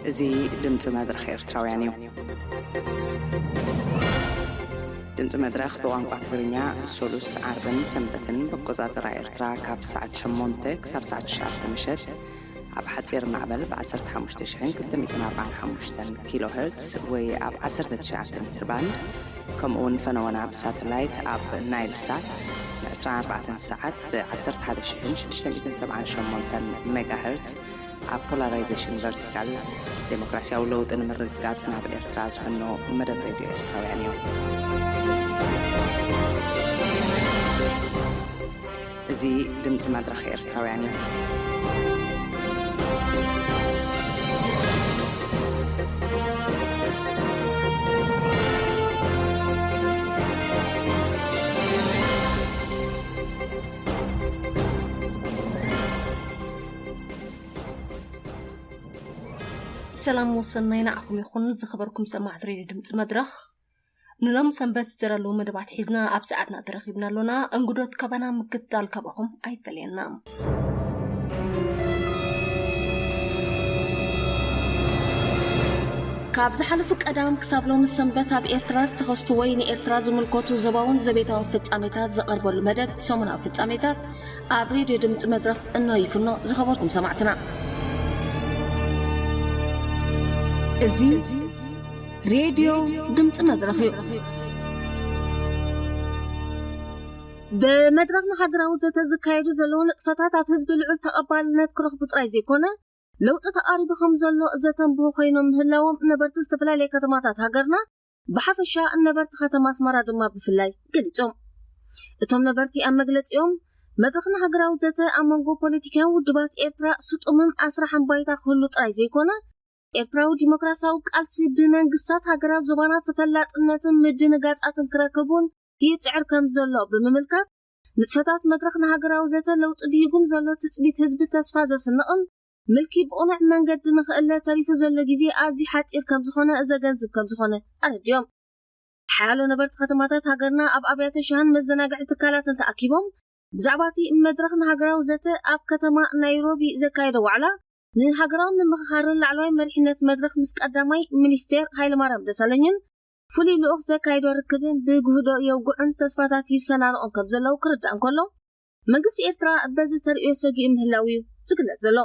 እዚ ድምፂ መድረኽ ኤርትራውያን እዩ። ድምፂ መድረኽ ብቋንቋ ትግርኛ ሶሉስ፣ ዓርብን ሰንበትን ብኣቆፃፅራ ኤርትራ ካብ ሰዓት ሸሞንተ ክሳብ ሰዓት ትሽዓተ ምሸት ኣብ ሓፂር ማዕበል ብ ዓሰርተ ሓሙሽተ ሽሕን ክልተ ሚእትን ኣርባዓን ሓሙሽተን ኪሎ ሄርትስ ወይ ኣብ ዓሰርተ ትሽዓተ ሜትር ባንድ፣ ከምኡ እውን ፈነወና ብሳተላይት ኣብ ናይል ሳት ን ዕስራን ኣርባዕተን ሰዓት ብ ዓሰርተ ሓደ ሽሕን ሽዱሽተ ሚእትን ሰብዓን ሸሞንተን ሜጋ ሄርትስ ኣብ ፖላራይዜሽን ቨርቲካል፣ ዴሞክራሲያዊ ለውጢ ንምርግጋጽ ናብ ኤርትራ ዝፍኖ መደብ ሬድዮ ኤርትራውያን እዩ። እዚ ድምጺ መድረኽ ኤርትራውያን እዩ። ሰላም ወሰናይ ንዓኹም ይኹን ዝኸበርኩም ሰማዕቲ ሬድዮ ድምፂ መድረኽ። ንሎም ሰንበት ዝተዳለዉ መደባት ሒዝና ኣብ ሰዓትና ተረኺብና ኣሎና። እንግዶት ካባና ምክትታል ካባኹም ኣይፈለየና። ካብ ዝሓለፉ ቀዳም ክሳብ ሎሚ ሰንበት ኣብ ኤርትራ ዝተኸስቱ ወይ ንኤርትራ ዝምልከቱ ዞባውን ዘቤታውን ፍጻሜታት ዝቐርበሉ መደብ ሰሙናዊ ፍጻሜታት ኣብ ሬድዮ ድምፂ መድረኽ እንሆ ይፍኖ። ዝኸበርኩም ሰማዕትና፣ እዚ ሬድዮ ድምፂ መድረኽ እዩ። ብመድረኽ ንሃገራዊ ዘተ ዝካየዱ ዘለዉ ንጥፈታት ኣብ ህዝቢ ልዑል ተቐባልነት ክረኽቡ ጥራይ ዘይኮነ፣ ለውጢ ተቓሪቡ ከም ዘሎ ዘተንብሁ ኮይኖም ምህላዎም ነበርቲ ዝተፈላለየ ከተማታት ሃገርና፣ ብሓፈሻ ነበርቲ ከተማ ኣስመራ ድማ ብፍላይ ገሊጾም። እቶም ነበርቲ ኣብ መግለጺኦም፣ መድረኽ ንሃገራዊ ዘተ ኣብ መንጎ ፖለቲካውያን ውድባት ኤርትራ ስጡምን ኣስራሕን ባይታ ክህሉ ጥራይ ዘይኮነ፣ ኤርትራዊ ዲሞክራሲያዊ ቃልሲ ብመንግስታት ሃገራት ዞባና ተፈላጥነትን ምድንጋጻትን ክረክብ እውን ይጽዕር ከም ዘሎ ብምምልካት፣ ንጥፈታት መድረኽ ንሃገራዊ ዘተ ለውጢ ብሂጉም ዘሎ ትጽቢት ህዝቢ ተስፋ ዘስንቕን ምልኪ ብቕኑዕ መንገዲ ንኽእለ ተሪፉ ዘሎ ግዜ ኣዝዩ ሓጺር ከም ዝኾነ ዘገንዝብ ከም ዝኾነ ኣረዲኦም። ሓያሎ ነበርቲ ከተማታት ሃገርና ኣብ ኣብያተ ሻህን መዘናግዒ ትካላትን ተኣኪቦም ብዛዕባ እቲ መድረኽ ንሃገራዊ ዘተ ኣብ ከተማ ናይሮቢ ዘካየዶ ዋዕላ ንሃገራዊ ምምኽኻርን ላዕለዋይ መሪሕነት መድረኽ ምስ ቀዳማይ ሚኒስቴር ሃይለማርያም ደሳለኝን ፍሉይ ልኡኽ ዘካየዶ ርክብን ብግህዶ የውግዑን ተስፋታት ይሰናንቖም ከም ዘለዉ ክርዳእ እንከሎ፣ መንግስቲ ኤርትራ በዚ ተርእዮ ሰጊኡ ምህላው እዩ ዝግለጽ ዘሎ።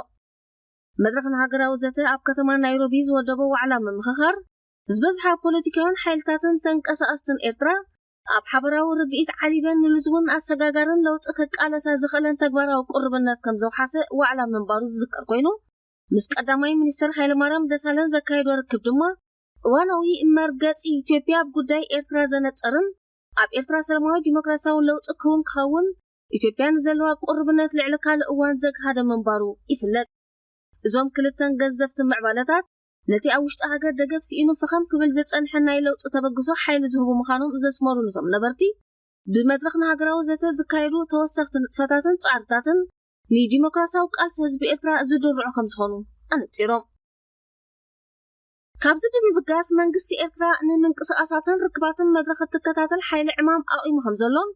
መድረኽ ንሃገራዊ ዘተ ኣብ ከተማ ናይሮቢ ዝወደቦ ዋዕላ ምምኽኻር፣ ዝበዝሓ ፖለቲካውያን ሓይልታትን ተንቀሳቐስትን ኤርትራ ኣብ ሓበራዊ ርድኢት ዓሊበን ንልዝቡን ኣሰጋጋርን ለውጢ ክቃለሳ ዝኽእለን ተግባራዊ ቅሩብነት ከም ዘውሓሰ ዋዕላ ምንባሩ ዝዝከር ኮይኑ፣ ምስ ቀዳማይ ሚኒስትር ሃይለማርያም ደሳለኝ ዘካየዶ ርክብ ድማ፣ እዋናዊ መርገጺ ኢትዮጵያ ኣብ ጉዳይ ኤርትራ ዘነጸርን ኣብ ኤርትራ ሰላማዊ ዲሞክራሲያዊ ለውጢ ክውን ክኸውን ኢትዮጵያ ንዘለዋ ቅሩብነት ልዕሊ ካልእ እዋን ዘግሃደ ምንባሩ ይፍለጥ። እዞም ክልተን ገዘፍቲ ምዕባለታት፣ ነቲ ኣብ ውሽጢ ሃገር ደገፍ ስኢኑ ፈኸም ክብል ዝጸንሐ ናይ ለውጢ ተበግሶ ሓይሊ ዝህቡ ምዃኖም ዘስመሩሉ እቶም ነበርቲ፣ ብመድረኽ ንሃገራዊ ዘተ ዝካየዱ ተወሰኽቲ ንጥፈታትን ጻዕርታትን ንዲሞክራሲያዊ ቃልሲ ህዝቢ ኤርትራ ዝድርዑ ከም ዝኾኑ ኣነጺሮም። ካብዚ ብምብጋስ፣ መንግስቲ ኤርትራ ንምንቅስቓሳትን ርክባትን መድረኽ እትከታተል ሓይሊ ዕማም ኣቑሙ ከም ዘሎን፣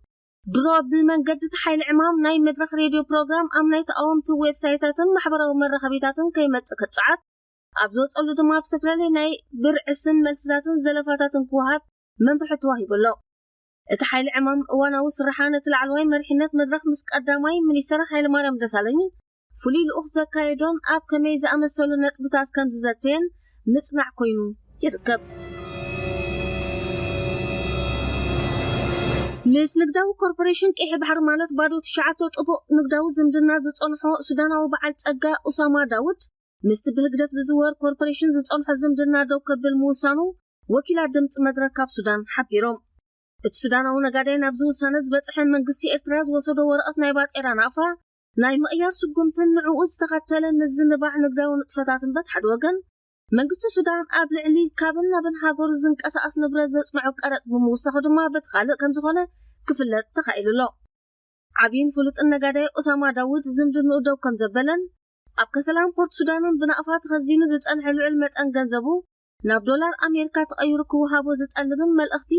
ድሮ ብመንገዲ እቲ ሓይሊ ዕማም ናይ መድረኽ ሬድዮ ፕሮግራም ኣብ ናይ ተቓወምቲ ዌብሳይታትን ማሕበራዊ መራኸቢታትን ከይመጽእ ክጸዓት፣ ኣብ ዝወጸሉ ድማ ኣብ ዝተፈላለየ ናይ ብርዒ ስም መልስታትን ዘለፋታትን ክወሃብ መምርሒ ተዋሂቡ ኣሎ። እቲ ሓይሊ ዕማም እዋናዊ ስርሓ ነቲ ላዕለዋይ መሪሕነት መድረኽ ምስ ቀዳማይ ሚኒስተር ሃይለማርያም ደሳለኝ ፍሉይ ልኡኽ ዘካየዶን ኣብ ከመይ ዝኣመሰሉ ነጥብታት ከም ዝዘተየን ምጽናዕ ኮይኑ ይርከብ። ምስ ንግዳዊ ኮርፖሬሽን ቀይሕ ባሕሪ ማለት ባዶ ትሽዓተ ጥቡቕ ንግዳዊ ዝምድና ዝጸንሖ ሱዳናዊ በዓል ጸጋ ኡሳማ ዳውድ፣ ምስቲ ብህግደፍ ዝዝወር ኮርፖሬሽን ዝጸንሖ ዝምድና ደው ከብል ምውሳኑ ወኪላት ድምጺ መድረኽ ካብ ሱዳን ሓቢሮም። እቲ ሱዳናዊ ነጋዳይ ናብዚ ውሳነ ዝበጽሐ መንግስቲ ኤርትራ ዝወሰዶ ወረቐት ናይ ባጤራ ናቕፋ ናይ ምቕያር ስጉምትን ንዕኡ ዝተኸተለ ምዝንባዕ ንግዳዊ ንጥፈታትን በቲ ሓደ ወገን፣ መንግስቲ ሱዳን ኣብ ልዕሊ ካብን ናብን ሃገሩ ዝንቀሳቐስ ንብረት ዘጽንዖ ቀረጥ ብምውሳኹ ድማ በቲ ካልእ ከም ዝኾነ ክፍለጥ ተኻኢሉ ኣሎ። ዓብይን ፍሉጥን ነጋዳይ ኡሳማ ዳውድ ዝምድንኡ ደው ከም ዘበለን፣ ኣብ ከሰላን ፖርት ሱዳንን ብናቕፋ ተኸዚኑ ዝጸንሐ ልዑል መጠን ገንዘቡ ናብ ዶላር ኣሜሪካ ተቐይሩ ክወሃቦ ዝጠልብን መልእኽቲ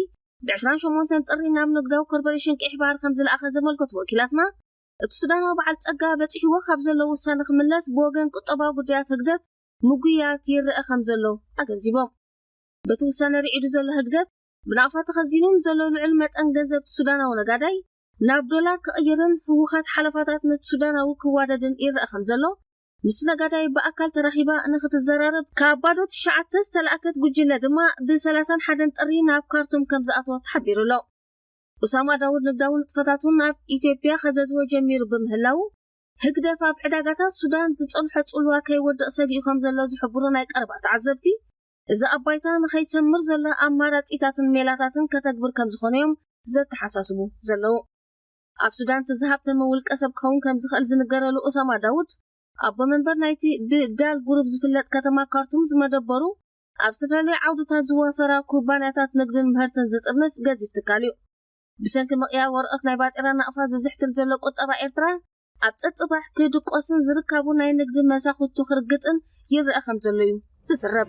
ብዕስራን ሸሞንተን ጥሪ ናብ ንግዳዊ ኮርፖሬሽን ቀይሕ ባሕሪ ከም ዝለኣኸ ዘመልከቱ ወኪላትና፣ እቲ ሱዳናዊ በዓል ጸጋ በጺሕዎ ካብ ዘሎ ውሳነ ክምለስ ብወገን ቁጠባዊ ጉዳያት ህግደፍ ምጉያት ይረአ ከም ዘሎ ኣገንዚቦም። በቲ ውሳነ ርዒዱ ዘሎ ህግደፍ ብናቕፋ ተኸዚኑ ንዘሎ ልዑል መጠን ገንዘብ ሱዳናዊ ነጋዳይ ናብ ዶላር ክቕይርን ህውኻት ሓለፋታት ነቲ ሱዳናዊ ክዋደድን ይረአ ከም ዘሎ ምስ ነጋዳይ ብኣካል ተራኺባ ንክትዘራረብ ካብ ባዶ ትሽዓተ ዝተላእከት ጉጅለ ድማ ብ ሰላሳን ሓደን ጥሪ ናብ ካርቱም ከም ዝኣተወት ተሓቢሩ ኣሎ። ኡሳማ ዳውድ ንግዳዊ ንጥፈታቱ ናብ ኢትዮጵያ ከዘዝወ ጀሚሩ ብምህላው ህግደፍ ኣብ ዕዳጋታት ሱዳን ዝጸንሖ ጽልዋ ከይወድቕ ሰጊኡ ከም ዘሎ ዝሕብሩ ናይ ቀረባ ተዓዘብቲ፣ እዚ ኣብ ባይታ ንኸይሰምር ዘሎ ኣማራጺታትን ሜላታትን ከተግብር ከም ዝኾነ እዮም ዘተሓሳስቡ ዘለዉ። ኣብ ሱዳን እቲ ዝሃብተመ ውልቀ ሰብ ክኸውን ከም ዝኽእል ዝንገረሉ ኡሳማ ዳውድ ኣቦ መንበር ናይቲ ብዳል ጉሩብ ዝፍለጥ ከተማ ካርቱም ዝመደበሩ ኣብ ዝተፈላለዩ ዓውድታት ዝዋፈራ ኩባንያታት ንግድን ምህርትን ዝጥርንፍ ገዚፍ ትካል እዩ። ብሰንኪ ምቕያር ወረቐት ናይ ባጤራ ናቕፋ ዝዝሕትል ዘሎ ቁጠባ ኤርትራ ኣብ ጸጽባሕ ክድቆስን ዝርካቡ ናይ ንግዲ መሳኹቱ ክርግጥን ይረአ ከም ዘሎ እዩ ዝዝረብ።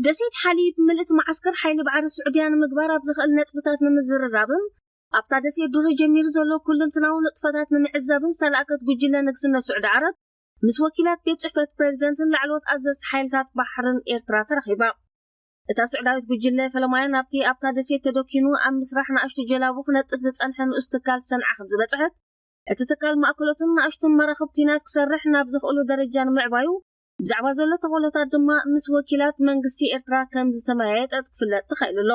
ደሴት ሓሊብ ምልእቲ መዓስከር ሓይሊ ባዕሪ ስዑድያ ንምግባር ኣብ ዝኽእል ነጥብታት ንምዝርራብን ኣብታ ደሴት ዱር ጀሚሩ ዘሎ ኩልንትናዊ ንጥፈታት ንምዕዛብን ዝተላእከት ጉጅለ ንግስነት ስዑዲ ዓረብ ምስ ወኪላት ቤት ጽሕፈት ፕሬዝደንትን ላዕለዎት ኣዘዝቲ ሓይልታት ባሕርን ኤርትራ ተረኺባ። እታ ስዑዳዊት ጉጅለ ፈለማያ ናብቲ ኣብታ ደሴት ተደኪኑ ኣብ ምስራሕ ንኣሽቱ ጀላቡ ክነጥፍ ዝጸንሐ ንኡስ ትካል ሰንዓ ከም ዝበጽሐት፣ እቲ ትካል ማእከሎትን ንኣሽቱን መራኽብ ኲናት ክሰርሕ ናብ ዘኽእሉ ደረጃ ንምዕባዩ ብዛዕባ ዘሎ ተኽእሎታት ድማ ምስ ወኪላት መንግስቲ ኤርትራ ከም ዝተመያየጠ ክፍለጥ ተኻኢሉ ኣሎ።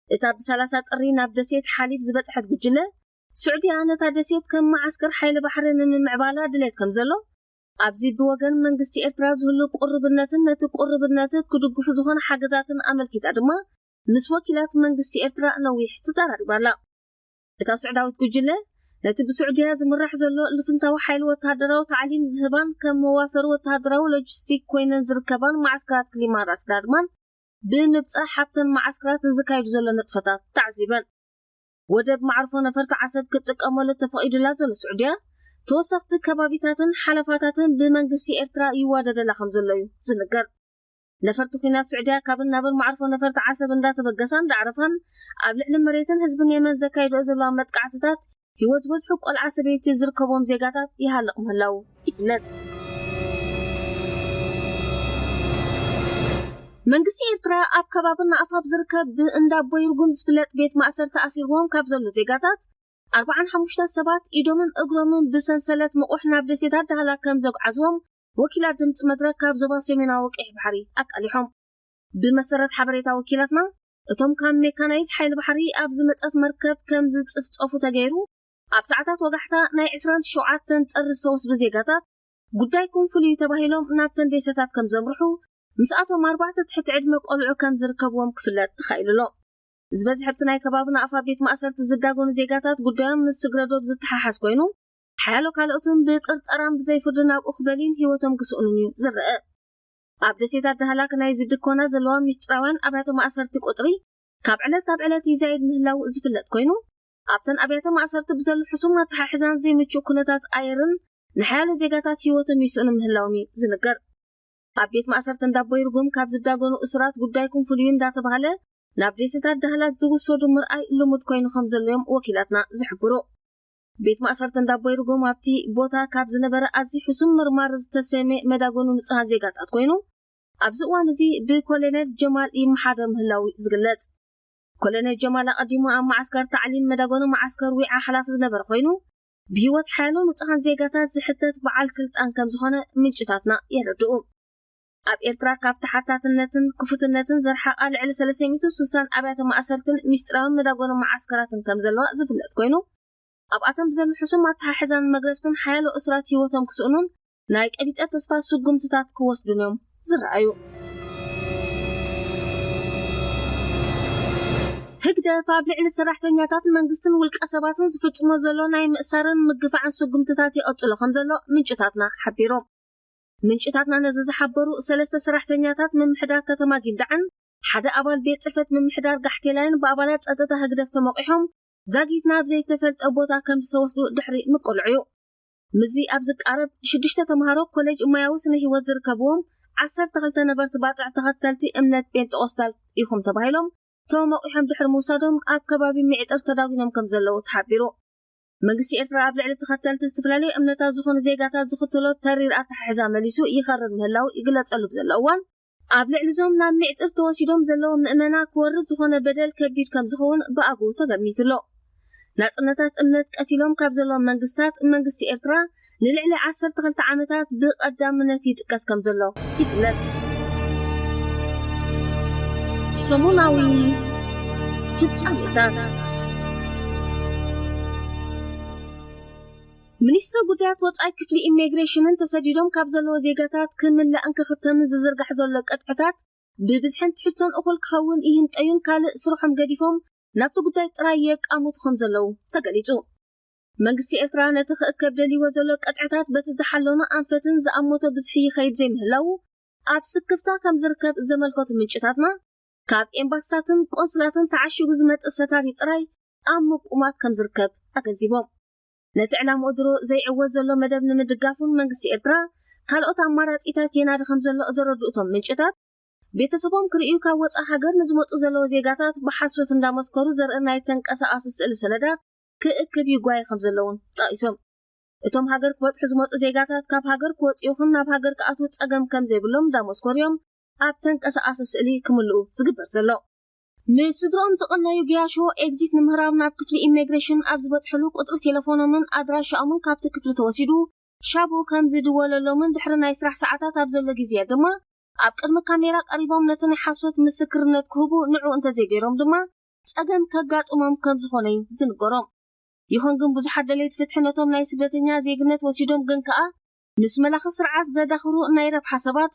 እታ ብ ሰላሳ ጥሪ ናብ ደሴት ሓሊብ ዝበጽሐት ጉጅለ፣ ስዑድያ ነታ ደሴት ከም መዓስከር ሓይሊ ባሕሪ ንምምዕባላ ድሌት ከም ዘሎ፣ ኣብዚ ብወገን መንግስቲ ኤርትራ ዝህሉ ቁርብነትን ነቲ ቁርብነት ክድግፉ ዝኾነ ሓገዛትን ኣመልኪታ ድማ ምስ ወኪላት መንግስቲ ኤርትራ ነዊሕ ተዘራሪባ ኣላ። እታ ስዑዳዊት ጉጅለ ነቲ ብስዑድያ ዝምራሕ ዘሎ ልፍንታዊ ሓይሊ ወተሃደራዊ ታዕሊም ዝህባን ከም መዋፈሪ ወተሃደራዊ ሎጂስቲክ ኮይነን ዝርከባን መዓስከራት ክሊማን ራስ ዳድማን ብምብጻሕ ኣብተን መዓስከራት ንዝካየዱ ዘሎ ንጥፈታት ተዓዚበን። ወደብ መዓርፎ ነፈርቲ ዓሰብ ክትጥቀመሉ ተፈቒዱላ ዘሎ ስዑድያ፣ ተወሰኽቲ ከባቢታትን ሓለፋታትን ብመንግስቲ ኤርትራ ይዋደደላ ከም ዘሎ እዩ ዝንገር። ነፈርቲ ኲናት ስዑድያ ካብን ናብን መዓርፎ ነፈርቲ ዓሰብ እንዳተበገሳን እንዳዕረፋን ኣብ ልዕሊ መሬትን ህዝብን የመን ዘካይድኦ ዘለዋ መጥቃዕትታት ህይወት ዝበዝሑ ቆልዓ ሰበይቲ ዝርከቦም ዜጋታት ይሃልቕ ምህላው ይፍለጥ። መንግስቲ ኤርትራ ኣብ ከባቢ ናቕፋ ኣብ ዝርከብ ብእንዳ ቦይርጉም ዝፍለጥ ቤት ማእሰርቲ ኣሲርዎም ካብ ዘሎ ዜጋታት ኣርባዓን ሓሙሽተን ሰባት ኢዶምን እግሮምን ብሰንሰለት ምቑሕ ናብ ደሴታት ዳህላክ ከም ዘጉዓዝዎም ወኪላት ድምፂ መድረክ ካብ ዞባ ሰሜናዊ ቀይሕ ባሕሪ ኣቃሊሖም። ብመሰረት ሓበሬታ ወኪላትና፣ እቶም ካብ ሜካናይዝ ሓይሊ ባሕሪ ኣብ ዝመፀት መርከብ ከም ዝፅፍፀፉ ተገይሩ፣ ኣብ ሰዓታት ወጋሕታ ናይ ዕስራን ሸውዓተን ጥሪ ዝተወስዱ ዜጋታት ጉዳይኩም ፍሉይ እዩ ተባሂሎም ናብተን ደሴታት ከም ዘምርሑ፣ ምስኣቶም ኣርባዕተ ትሕቲ ዕድመ ቆልዑ ከም ዝርከብዎም ክፍለጥ ተኻኢሉ ኣሎ። ዝበዝሐ ኣብቲ ናይ ከባቢ ናቕፋ ቤት ማእሰርቲ ዝዳጎኑ ዜጋታት ጉዳዮም ምስ ስግረ ዶብ ዝተሓሓዝ ኮይኑ፣ ሓያሎ ካልኦትን ብጥርጠራን ብዘይ ፍርዲ ናብኡ ክደልዩን ህይወቶም ክስእኑን እዩ ዝረአ። ኣብ ደሴታት ዳህላክ ናይ ዝድኮና ዘለዋ ሚስጥራውያን ኣብያተ ማእሰርቲ ቁጽሪ ካብ ዕለት ናብ ዕለት ይዛይድ ምህላው ዝፍለጥ ኮይኑ፣ ኣብተን ኣብያተ ማእሰርቲ ብዘሎ ሕሱም ኣተሓሕዛን ዘይምቹእ ኩነታት ኣየርን ንሓያሎ ዜጋታት ህይወቶም ይስእኑ ምህላዎም እዩ ዝንገር። ኣብ ቤት ማእሰርቲ እንዳቦይ ርጉም ካብ ዝዳጎኑ እሱራት ጉዳይኩም ፍሉይ እንዳተባህለ ናብ ደሴታት ዳህላክ ዝውሰዱ ምርኣይ ልሙድ ኮይኑ ከም ዘሎ እዮም ወኪላትና ዝሕብሩ። ቤት ማእሰርቲ እንዳቦይ ርጉም ኣብቲ ቦታ ካብ ዝነበረ ኣዝዩ ሕሱም ምርማር ዝተሰመ መዳጎኑ ንጹሃን ዜጋታት ኮይኑ፣ ኣብዚ እዋን እዚ ብኮሎኔል ጀማል ይመሓደር ምህላው እዩ ዝግለጽ። ኮሎኔል ጀማል ኣቐዲሙ ኣብ መዓስከር ታዕሊም መዳጎኑ መዓስከር ዊዓ ሓላፊ ዝነበረ ኮይኑ፣ ብህይወት ሓያሎ ንጹሃን ዜጋታት ዝሕተት በዓል ስልጣን ከም ዝኾነ ምንጭታትና የረድኡ። ኣብ ኤርትራ ካብ ተሓታትነትን ክፉትነትን ዝረሓቓ ልዕሊ ሰለስተ ሚእትን ስሳን ኣብያተ ማእሰርትን ሚስጥራዊ መዳጎኒ መዓስከራትን ከም ዘለዋ ዝፍለጥ ኮይኑ፣ ኣብኣተን ብዘሎ ሕሱም ኣተሓሕዛን መግረፍትን ሓያሎ እሱራት ህይወቶም ክስእኑን ናይ ቀቢጸ ተስፋ ስጉምትታት ክወስዱን እዮም ዝረኣዩ። ህግደፍ ኣብ ልዕሊ ሰራሕተኛታት መንግስትን ውልቀ ሰባትን ዝፍጽሞ ዘሎ ናይ ምእሳርን ምግፋዕን ስጉምትታት ይቐጽሎ ከም ዘሎ ምንጭታትና ሓቢሮም። ምንጭታትና ነዚ ዝሓበሩ ሰለስተ ሰራሕተኛታት ምምሕዳር ከተማ ጊንዳዕን ሓደ ኣባል ቤት ጽሕፈት ምምሕዳር ጋሕቴላይን ብኣባላት ጸጥታ ህግደፍ ተመቂሖም ዛጊት ናብ ዘይተፈልጠ ቦታ ከም ዝተወስዱ ድሕሪ ምቅልዑ እዩ። ምስዚ ኣብ ዝቃረብ ሽዱሽተ ተምሃሮ ኮሌጅ ሞያዊ ስነ ህይወት ዝርከብዎም ዓሰርተ ክልተ ነበርቲ ባጽዕ ተኸተልቲ እምነት ጴንጠቆስታል ኢኹም ተባሂሎም ተመቂሖም ድሕሪ ምውሳዶም ኣብ ከባቢ ሚዕጥር ተዳጒኖም ከም ዘለዉ ተሓቢሩ። መንግስቲ ኤርትራ ኣብ ልዕሊ ተኸተልቲ ዝተፈላለዩ እምነታት ዝኾኑ ዜጋታት ዝኽተሎ ተሪር ኣተሓሕዛ መሊሱ ይኸርር ምህላው ይግለጸሉ ብዘሎ እዋን፣ ኣብ ልዕሊ እዞም ናብ ሚዕጥር ተወሲዶም ዘለዉ ምእመና ክወርድ ዝኾነ በደል ከቢድ ከም ዝኸውን ብኣግኡ ተገሚቱ ኣሎ። ናጽነታት እምነት ቀቲሎም ካብ ዘለዉ መንግስታት፣ መንግስቲ ኤርትራ ንልዕሊ ዓሰርተ ክልተ ዓመታት ብቐዳምነት ይጥቀስ ከም ዘሎ ይፍለጥ። ሰሙናዊ ፍጻሜታት። ሚኒስትሪ ጉዳያት ወጻኢ ክፍሊ ኢሚግሬሽንን ተሰዲዶም ካብ ዘለዉ ዜጋታት ክምላእን ክኽተምን ዝዝርጋሕ ዘሎ ቅጥዕታት ብብዝሕን ትሕዝቶን እኹል ክኸውን ይህንጠዩን ካልእ ስርሖም ገዲፎም ናብቲ ጉዳይ ጥራይ የቃምቱ ከም ዘለዉ ተገሊጹ። መንግስቲ ኤርትራ ነቲ ክእከብ ደልይዎ ዘሎ ቅጥዕታት በቲ ዝሓለኖ ኣንፈትን ዝኣመቶ ብዝሒ ይኸይድ ዘይምህላዉ ኣብ ስክፍታ ከም ዝርከብ ዘመልከቱ ምንጭታትና፣ ካብ ኤምባስታትን ቆንስላትን ተዓሺጉ ዝመጽእ ሰታሪ ጥራይ ኣብ ምቁማት ከም ዝርከብ ኣገንዚቦም። ነቲ ዕላምኡ ድሮ ዘይዕወት ዘሎ መደብ ንምድጋፍ እውን መንግስቲ ኤርትራ ካልኦት ኣማራጺታት የናዲ ከም ዘሎ ዘረድኡ እቶም ምንጭታት፣ ቤተሰቦም ክርእዩ ካብ ወጻኢ ሃገር ንዝመጹ ዘለዉ ዜጋታት ብሓሶት እንዳመስከሩ ዘርኢ ናይ ተንቀሳቓሲ ስእሊ ሰነዳት ክእክብ ይጓየ ከም ዘለውን ጠቒሶም። እቶም ሃገር ክበጽሑ ዝመጹ ዜጋታት ካብ ሃገር ክወጹ ይኹን ናብ ሃገር ክኣትዉ ጸገም ከም ዘይብሎም እንዳመስከሩ እዮም ኣብ ተንቀሳቓሲ ስእሊ ክምልኡ ዝግበር ዘሎ። ምስ ስድሮኦም ዝቐነዩ ገያሾ ኤግዚት ንምህራብ ናብ ክፍሊ ኢሚግሬሽን ኣብ ዝበጽሕሉ ቁጽሪ ቴሌፎኖምን ኣድራሻኦምን ካብቲ ክፍሊ ተወሲዱ ሻቡ ከም ዝድወለሎምን ድሕሪ ናይ ስራሕ ሰዓታት ኣብ ዘሎ ግዜ ድማ ኣብ ቅድሚ ካሜራ ቀሪቦም ነቲ ናይ ሓሶት ምስክርነት ክህቡ ንዕኡ እንተዘይገይሮም ድማ ጸገም ከጋጥሞም ከም ዝኾነ እዩ ዝንገሮም። ይኹን ግን ብዙሓት ደለይቲ ፍትሒ ነቶም ናይ ስደተኛ ዜግነት ወሲዶም ግን ከኣ ምስ መላኺ ስርዓት ዘዳኽሩ ናይ ረብሓ ሰባት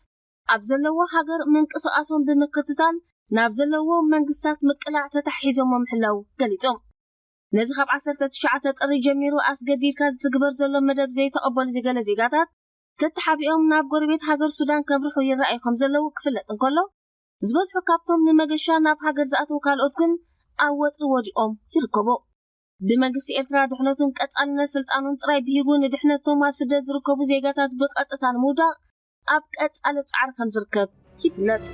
ኣብ ዘለዎ ሃገር ምንቅስቓሶም ብምክትታል ናብ ዘለዎ መንግስታት ምቅላዕ ተታሒዞሞ ምህላው ገሊጾም። ነዚ ካብ ዓሰርተ ትሽዓተ ጥሪ ጀሚሩ ኣስገዲድካ ዝትግበር ዘሎ መደብ ዘይተቐበሉ ገለ ዜጋታት ተተሓቢኦም ናብ ጎረቤት ሃገር ሱዳን ከምርሑ ይረኣዩ ከም ዘለዉ ክፍለጥ እንከሎ፣ ዝበዝሑ ካብቶም ንመገሻ ናብ ሃገር ዝኣተዉ ካልኦት ግን ኣብ ወጥሪ ወዲቖም ይርከቡ። ብመንግስቲ ኤርትራ ድሕነቱን ቀጻልነት ስልጣኑን ጥራይ ብሂጉ ንድሕነቶም ኣብ ስደት ዝርከቡ ዜጋታት ብቐጥታ ንምውዳቕ ኣብ ቀጻሊ ጻዕሪ ከም ዝርከብ ይፍለጥ።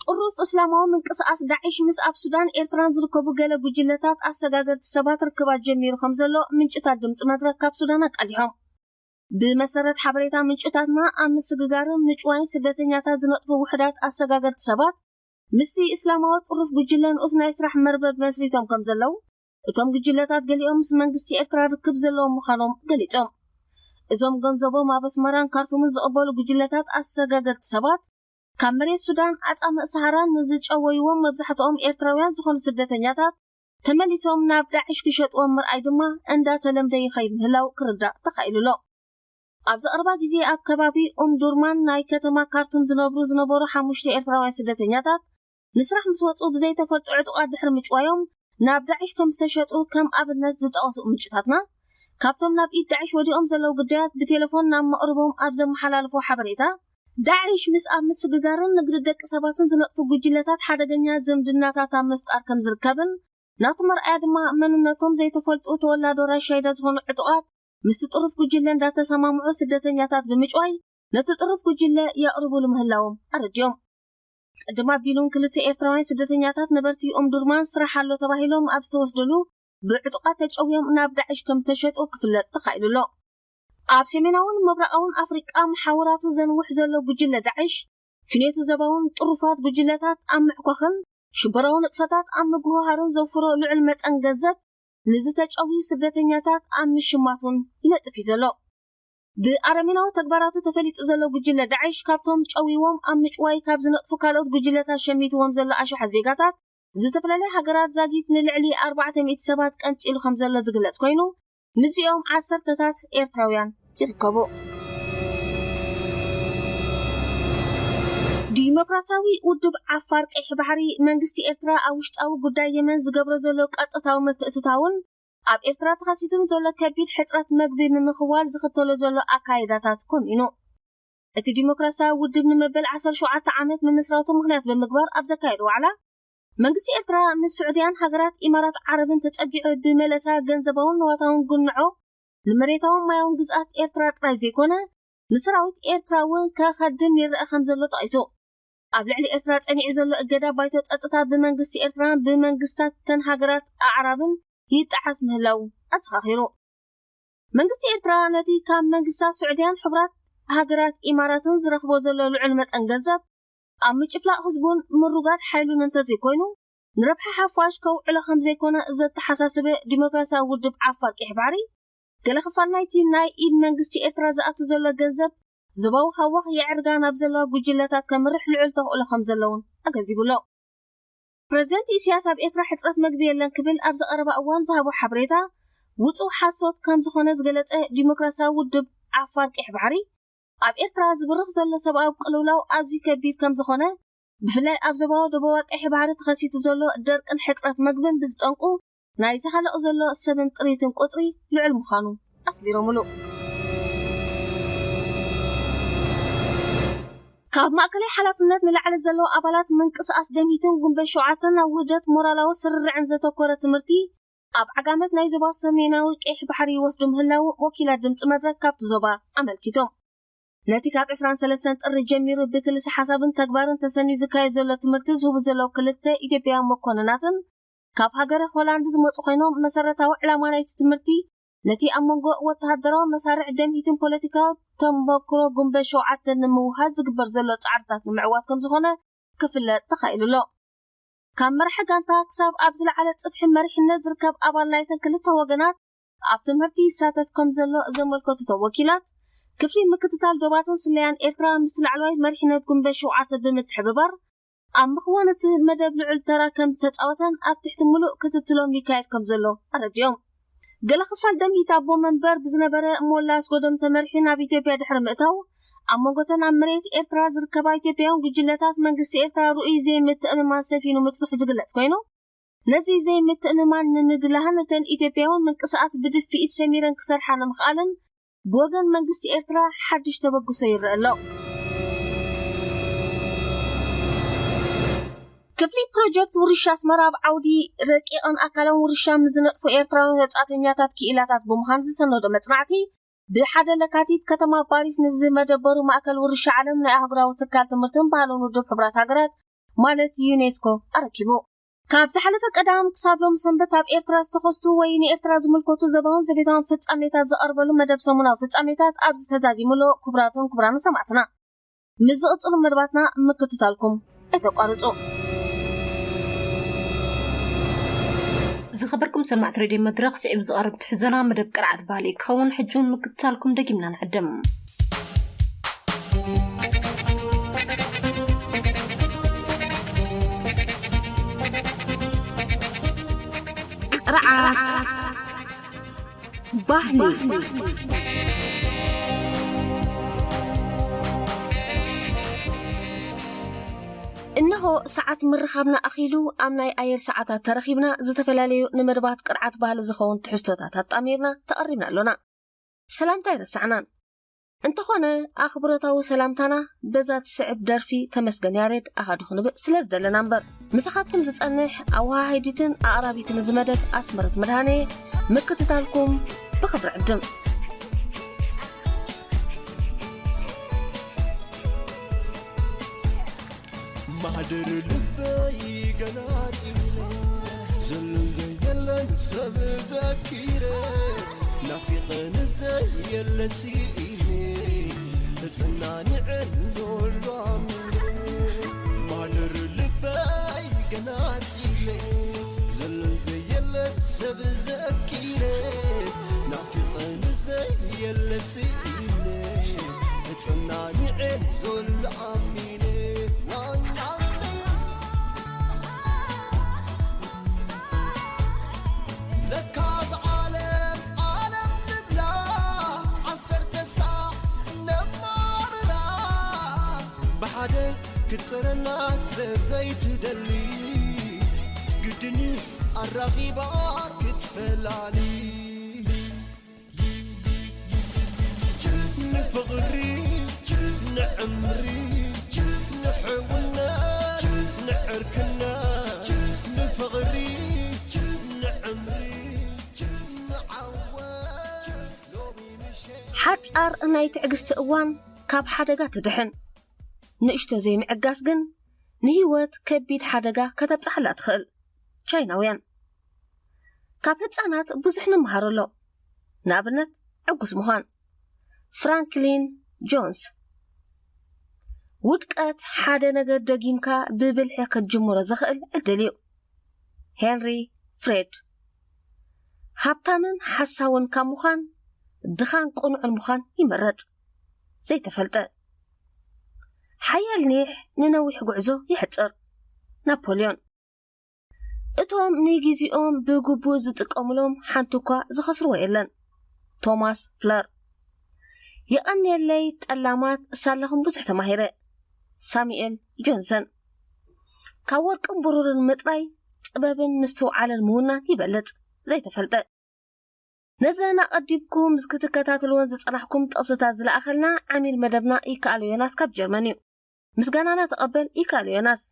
ጥሩፍ እስላማዊ ምንቅስቓስ ዳዕሽ ምስ ኣብ ሱዳን ኤርትራን ዝርከቡ ገለ ጉጅለታት ኣሰጋገርቲ ሰባት ርክባት ጀሚሩ ከም ዘሎ ምንጭታት ድምጺ መድረክ ካብ ሱዳን ኣቃሊሖም። ብመሰረት ሓበሬታ ምንጭታትና ኣብ ምስግጋርን ምጭዋይን ስደተኛታት ዝነጥፉ ውሕዳት ኣሰጋገርቲ ሰባት ምስቲ እስላማዊ ጥሩፍ ጉጅለ ንኡስ ናይ ስራሕ መርበብ መስሪቶም ከም ዘለዉ እቶም ጉጅለታት ገሊኦም ምስ መንግስቲ ኤርትራ ርክብ ዘለዎም ምዃኖም ገሊጾም። እዞም ገንዘቦም ኣብ ኣስመራን ካርቱምን ዝቕበሉ ጉጅለታት ኣሰጋገርቲ ሰባት ካብ መሬት ሱዳን ኣጻምእ ሰሃራን ንዝጨወይዎም መብዛሕትኦም ኤርትራውያን ዝኾኑ ስደተኛታት ተመሊሶም ናብ ዳዕሽ ክሸጥዎም ምርኣይ ድማ እንዳተለምደ ይኸይድ ምህላው ክርዳእ ተኻኢሉ ኣሎ። ኣብዚ ቀረባ ግዜ ኣብ ከባቢ ኡምዱርማን ናይ ከተማ ካርቱም ዝነብሩ ዝነበሩ ሓሙሽተ ኤርትራውያን ስደተኛታት ንስራሕ ምስ ወጹ ብዘይተፈልጡ ዕጡቓት ድሕሪ ምጭዋዮም ናብ ዳዕሽ ከም ዝተሸጡ ከም ኣብነት ዝጠቐሱ ምንጭታትና፣ ካብቶም ናብ ኢድ ዳዕሽ ወዲኦም ዘለዉ ግዳያት ብቴሌፎን ናብ መቕርቦም ኣብ ዘመሓላለፎ ሓበሬታ፣ ዳዕሽ ምስ ኣብ ምስግጋርን ንግዲ ደቂ ሰባትን ዝነጥፉ ጉጅለታት ሓደገኛ ዝምድናታት ኣብ ምፍጣር ከም ዝርከብን ናቱ መርኣያ ድማ መንነቶም ዘይተፈልጡ ተወላዶ ራሻይዳ ዝኾኑ ዕጡቓት ምስቲ ጥሩፍ ጉጅለ እንዳተሰማምዑ ስደተኛታት ብምጭዋይ ነቲ ጥሩፍ ጉጅለ የቕርቡሉ ምህላዎም ኣረዲኦም። ቅድም ኣቢሉን ክልተ ኤርትራውያን ስደተኛታት ነበርቲ ኡምዱርማን ስራሕ ኣሎ ተባሂሎም ኣብ ዝተወስደሉ ብዕጡቓት ተጨውዮም ናብ ዳዕሽ ከም ዝተሸጡ ክፍለጥ ተኻኢሉ ኣሎ። ኣብ ሰሜናውን ምብራቓውን ኣፍሪቃ መሓውራቱ ዘንውሕ ዘሎ ጉጅለ ዳዕሽ፣ ፍኔቱ ዘባውን ጥሩፋት ጉጅለታት ኣብ ምዕኳኽን ሽበራዊ ንጥፈታት ኣብ ምግውሃርን ዘውፍሮ ልዑል መጠን ገንዘብ ንዝተጨውዩ ስደተኛታት ኣብ ምሽማት እውን ይነጥፍ እዩ ዘሎ። ብኣረሜናዊ ተግባራቱ ተፈሊጡ ዘሎ ጉጅለ ዳዕሽ ካብቶም ጨዊዎም ኣብ ምጭዋይ ካብ ዝነጥፉ ካልኦት ጉጅለታት ሸሚትዎም ዘሎ ኣሽሓት ዜጋታት ዝተፈላለያ ሃገራት ዛጊት ንልዕሊ ኣርባዕተ ሚእቲ ሰባት ቀንጺሉ ከም ዘሎ ዝግለጽ ኮይኑ፣ ምስዚኦም ዓሰርተታት ኤርትራውያን ይርከቡ። ዲሞክራሲያዊ ውድብ ዓፋር ቀይሕ ባሕሪ መንግስቲ ኤርትራ ኣብ ውሽጣዊ ጉዳይ የመን ዝገብሮ ዘሎ ቀጥታዊ ምትእትታውን ኣብ ኤርትራ ተኸሲቱ ንዘሎ ከቢድ ሕጽረት መግቢ ንምኽዋል ዝኽተሎ ዘሎ ኣካይዳታት ኮኒኑ። እቲ ዲሞክራሲያዊ ውድብ ንመበል ዓሰርተ ሸውዓተ ዓመት ምምስራቱ ምኽንያት ብምግባር ኣብ ዘካየዶ ዋዕላ፣ መንግስቲ ኤርትራ ምስ ስዑድያን ሃገራት ኢማራት ዓረብን ተጸጊዑ ብመለሳ ገንዘባውን ንዋታውን ጉንዖ ንመሬታውን ማያውን ግዝኣት ኤርትራ ጥራይ ዘይኮነ ንሰራዊት ኤርትራ እውን ከኸድም ይረአ ከም ዘሎ ጠቒሱ። ኣብ ልዕሊ ኤርትራ ጸኒዑ ዘሎ እገዳ ባይቶ ጸጥታ ብመንግስቲ ኤርትራን ብመንግስታት ተን ሃገራት ኣዕራብን ይጠዓስ ምህላው ኣዘኻኺሩ። መንግስቲ ኤርትራ ነቲ ካብ መንግስታት ስዑድያን ሕቡራት ሃገራት ኢማራትን ዝረኽቦ ዘሎ ልዑል መጠን ገንዘብ ኣብ ምጭፍላቕ ህዝቡን ምሩጋድ ሓይሉን እንተዘይኮይኑ፣ ንረብሓ ሓፋሽ ከውዕሎ ከም ዘይኮነ ዘተሓሳስበ ዲሞክራሲያዊ ውድብ ዓፋር ቀይሕ ባሕሪ፣ ገለ ክፋል ናይቲ ናይ ኢድ መንግስቲ ኤርትራ ዝኣቱ ዘሎ ገንዘብ ዞባዊ ሃዋኽ የዕርጋ ናብ ዘለዋ ጉጅለታት ከምርሕ ልዑል ተኽእሎ ከም ዘለውን ኣገንዚቡ ኣሎ። ፕረዚደንት ኢሳያስ ኣብ ኤርትራ ሕጽረት መግቢ የለን ክብል ኣብ ዝቐረባ እዋን ዝሃቦ ሓበሬታ ውጹእ ሓሶት ከም ዝኾነ ዝገለጸ ዲሞክራሲያዊ ውድብ ዓፋር ቀይሕ ባሕሪ፣ ኣብ ኤርትራ ዝብርኽ ዘሎ ሰብኣዊ ቅልውላው ኣዝዩ ከቢድ ከም ዝኾነ፣ ብፍላይ ኣብ ዞባዊ ደቡባዊ ቀይሕ ባሕሪ ተኸሲቱ ዘሎ ደርቅን ሕጽረት መግብን ብዝጠንቁ ናይ ዝሃለቑ ዘሎ ሰብን ጥሪትን ቁጽሪ ልዑል ምዃኑ ኣስሚሮምሉ። ካብ ማእከላይ ሓላፍነት ንላዕሊ ዘለዉ ኣባላት ምንቅስቓስ ደምሂትን ጉንበት ሸውዓተን ኣብ ውህደት ሞራላዊ ስርርዕን ዘተኮረ ትምህርቲ ኣብ ዓጋመት ናይ ዞባ ሰሜናዊ ቀይሕ ባሕሪ ይወስዱ ምህላው ወኪላት ድምፂ መድረክ ካብቲ ዞባ ኣመልኪቶም። ነቲ ካብ ዕስራን ሰለስተን ጥሪ ጀሚሩ ብክልሰ ሓሳብን ተግባርን ተሰንዩ ዝካየድ ዘሎ ትምህርቲ ዝህቡ ዘለዉ ክልተ ኢትዮጵያውያን መኮንናትን ካብ ሃገረ ሆላንድ ዝመጹ ኮይኖም፣ መሰረታዊ ዕላማ ናይቲ ትምህርቲ ነቲ ኣብ መንጎ ወተሃደራዊ መሳርዕ ደምሂትን ፖለቲካዊ ተመክሮ ጉንበት ሸውዓተ ንምውሃድ ዝግበር ዘሎ ጻዕርታት ንምዕዋት ከም ዝኾነ ክፍለጥ ተኻኢሉ ኣሎ። ካብ መራሒ ጋንታ ክሳብ ኣብ ዝለዓለ ጽፍሒ መሪሕነት ዝርከብ ኣባል ናይተን ክልተ ወገናት ኣብ ትምህርቲ ይሳተፍ ከም ዘሎ ዘመልከቱ እቶም ወኪላት፣ ክፍሊ ምክትታል ዶባትን ስለያን ኤርትራ ምስቲ ላዕለዋይ መሪሕነት ጉንበት ሸውዓተ ብምትሕብባር ኣብ ምኽዋን እቲ መደብ ልዑል ተራ ከም ዝተጻወተን ኣብ ትሕቲ ምሉእ ክትትሎም ይካየድ ከም ዘሎ ኣረዲኦም። ገለ ክፋል ደምሂት ኣቦ መንበር ብዝነበረ ሞላ ኣስጎዶም ተመሪሑ ናብ ኢትዮጵያ ድሕሪ ምእታው፣ ኣብ መንጎተን ኣብ መሬት ኤርትራ ዝርከባ ኢትዮጵያውያን ጉጅለታት መንግስቲ ኤርትራ ርኡይ ዘይምትእምማን ሰፊኑ ምጽንሑ ዝግለጽ ኮይኑ፣ ነዚ ዘይምትእምማን ንምግላህን እተን ኢትዮጵያውያን ምንቅስቓሳት ብድፍኢት ሰሚረን ክሰርሓ ንምኽኣለን ብወገን መንግስቲ ኤርትራ ሓድሽ ተበግሶ ይረአ ኣሎ። ክፍሊ ፕሮጀክት ውርሻ ኣስመራ ኣብ ዓውዲ ረቂቕን ኣካላውን ውርሻ ምስ ዝነጥፉ ኤርትራውያን ወጻእተኛታት ክኢላታት ብምዃን ዝሰነዶ መጽናዕቲ፣ ብሓደ ለካቲት ከተማ ፓሪስ ንዝመደበሩ ማእከል ውርሻ ዓለም ናይ ኣህጉራዊ ትካል ትምህርትን ባህልን ውድብ ሕቡራት ሃገራት ማለት ዩኔስኮ ኣረኪቡ። ካብ ዝሓለፈ ቀዳም ክሳብ ሎም ሰንበት ኣብ ኤርትራ ዝተኸስቱ ወይ ንኤርትራ ዝምልከቱ ዘባውን ዘቤታውን ፍጻሜታት ዝቐርበሉ መደብ ሰሙናዊ ፍጻሜታት ኣብዚ ተዛዚሙ ኣሎ። ክቡራትን ክቡራን ሰማዕትና፣ ምስ ዝቕጽሉ መደባትና ምክትታልኩም ኣይተቋርጹ። ዝኸበርኩም ሰማዕቲ ሬድዮ መድረኽ፣ ስዒቡ ዝቐርብ ትሕዞና መደብ ቅርዓት ባህሊ ክኸውን፣ ሕጂ እውን ምክትታልኩም ደጊምና ንዕድም። ቅርዓት ባህሊ። እንሆ ሰዓት ምርኻብና ኣኺሉ ኣብ ናይ ኣየር ሰዓታት ተረኺብና፣ ዝተፈላለዩ ንመደባት ቅርዓት ባህሊ ዝኸውን ትሕዝቶታት ኣጣሚርና ተቐሪብና ኣሎና። ሰላምታ ኣይረሳዕናን። እንተኾነ ኣኽብሮታዊ ሰላምታና በዛ ትስዕብ ደርፊ ተመስገን ያሬድ ኣሃዱ ክንብእ ስለ ዝደለና እምበር። ምሳኻትኩም ዝጸንሕ ኣወሃሃዲትን ኣቕራቢትን እዚ መደብ ኣስመረት መድሃኔ፣ ምክትታልኩም ብኽብሪ ዕድም። ማህደር ልበይ ገላጺለ፣ ዘሎን ዘየለን ሰብ ዘኪረ፣ ናፊቐን ዘየለ ስኢነ፣ ተጸናኒዐን ሎሎ ኣሚነ። ማህደር ልበይ ገላጺለ፣ ዘሎን ዘየለን ሰብ ዘኪረ፣ ናፊቐን ዘየለ ስኢነ፣ ተጸናኒዐን ሎሎ ኣሚነ። ለካ እዛ ዓለም ዓለም ንብላ፣ ዓሰርተ ሳዕ ነማርራ። ብሓደ ክትጸረና ስለ ዘይትደሊ፣ ግድን ኣራኺባ ክትፈላሊ። ችስ ንፍቕሪ፣ ችስ ንዕምሪ፣ ችስ ንሕውነት፣ ችስ ንዕርክነት፣ ችስ ንፍቕሪ፣ ችስ ንዕምሪ፣ ችስ ንዓወት፣ ችስ ሎሚ ምሸት። ሓጻር ናይ ትዕግስቲ እዋን ካብ ሓደጋ ትድሕን። ንእሽቶ ዘይምዕጋስ ግን ንህይወት ከቢድ ሓደጋ ከተብጽሓላ ትኽእል። ቻይናውያን። ካብ ህጻናት ብዙሕ ንምሃር ኣሎ። ንኣብነት፣ ዕጉስ ምዃን። ፍራንክሊን ጆንስ። ውድቀት ሓደ ነገር ደጊምካ ብብልሒ ክትጅምሮ ዘኽእል ዕድል እዩ። ሄንሪ ፍሬድ። ሃብታምን ሓሳውን ካብ ምዃን፣ ድኻን ቅኑዕን ምዃን ይመረጽ። ዘይተፈልጠ። ሓያል ኒሕ ንነዊሕ ጉዕዞ የሕጽር። ናፖልዮን። እቶም ንግዜኦም ብግቡእ ዝጥቀሙሎም ሓንቲ እኳ ዝኸስርዎ የለን። ቶማስ ፍለር። የቐንየለይ ጠላማት፣ ሳላኹም ብዙሕ ተማሂረ። ሳሙኤል ጆንሰን። ካብ ወርቅን ብሩርን ምጥራይ ጥበብን ምስትውዓልን ምውናን ይበልጽ። ዘይተፈልጠ። ነዘን ኣቐዲምኩም ክትከታተልወን ዝጸናሕኩም ጥቕስታት ዝለኣኸልና ዓሚል መደብና ይከኣሎ ዮናስ ካብ ጀርመን እዩ። ምስጋናና ተቐበል ይከኣሎ ዮናስ።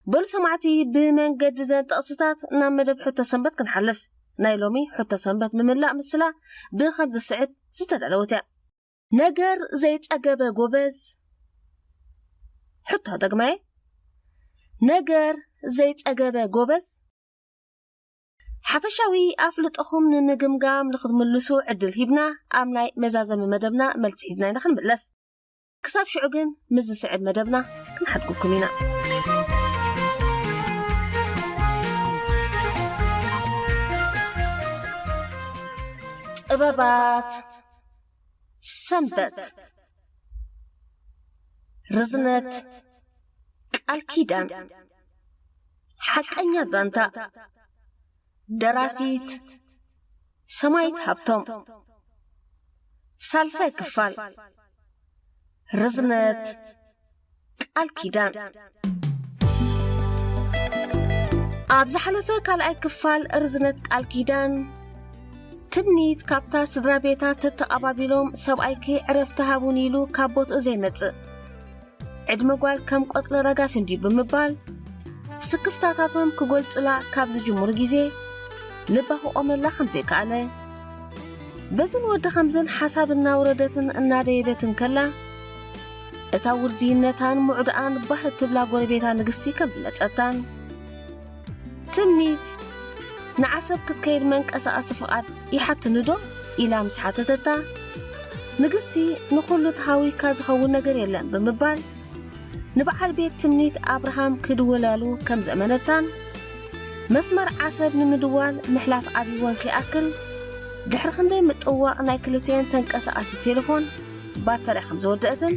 በሉ ሰማዕቲ፣ ብመንገዲ ዘን ጥቕስታት ናብ መደብ ሕቶ ሰንበት ክንሓልፍ። ናይ ሎሚ ሕቶ ሰንበት ምምላእ ምስላ ብኸም ዝስዕብ ዝተዳለወት እያ። ነገር ዘይጸገበ ጎበዝ። ሕቶ ደግማየ። ነገር ዘይጸገበ ጎበዝ። ሓፈሻዊ ኣፍልጦኹም ንምግምጋም ንኽትምልሱ ዕድል ሂብና፣ ኣብ ናይ መዛዘሚ መደብና መልሲ ሒዝና ኢና ክንምለስ። ክሳብ ሽዑ ግን ምስ ዝስዕብ መደብና ክንሓድጉኩም ኢና። ጥበባት ሰንበት። ርዝነት ቃል ኪዳን። ሓቀኛ ዛንታ። ደራሲት ሰማይት ሃብቶም። ሳልሳይ ክፋል። ርዝነት ቃል ኪዳን። ኣብ ዝሓለፈ ካልኣይ ክፋል ርዝነት ቃል ኪዳን፣ ትምኒት ካብታ ስድራ ቤታ ተተቓባቢሎም፣ ሰብኣይኪ ዕረፍቲ ሃቡን ኢሉ ካብ ቦትኡ ዘይመጽእ፣ ዕድመ ጓል ከም ቆጽሊ ረጋፊ እንድዩ ብምባል፣ ስክፍታታቶም ክገልጹላ ካብ ዝጅምሩ ግዜ፣ ልባ ክቖመላ ከም ዘይከኣለ፣ በዝን ወዲ ከምዝን ሓሳብ እናውረደትን እናደየበትን ከላ፣ እታ ውርዝይነታን ምዑድኣን ባህ እትብላ ጎረቤታ ንግስቲ ከም ዝመጸታን፣ ትምኒት፣ ንዓሰብ ክትከይድ መንቀሳቐሲ ፍቓድ ይሓትኒ ዶ? ኢላ ምስ ሓተተታ፣ ንግስቲ፣ ንኹሉ ተሃዊካ ዝኸውን ነገር የለን ብምባል፣ ንበዓል ቤት ትምኒት ኣብርሃም ክድውላሉ ከም ዘእመነታን፣ መስመር ዓሰብ ንምድዋል ምሕላፍ ኣብይወን ከይኣክል፣ ድሕሪ ክንደይ ምጥዋቕ ናይ ክልቲኤን ተንቀሳቓሲት ቴሌፎን ባተርያ ከም ዝወደአትን፣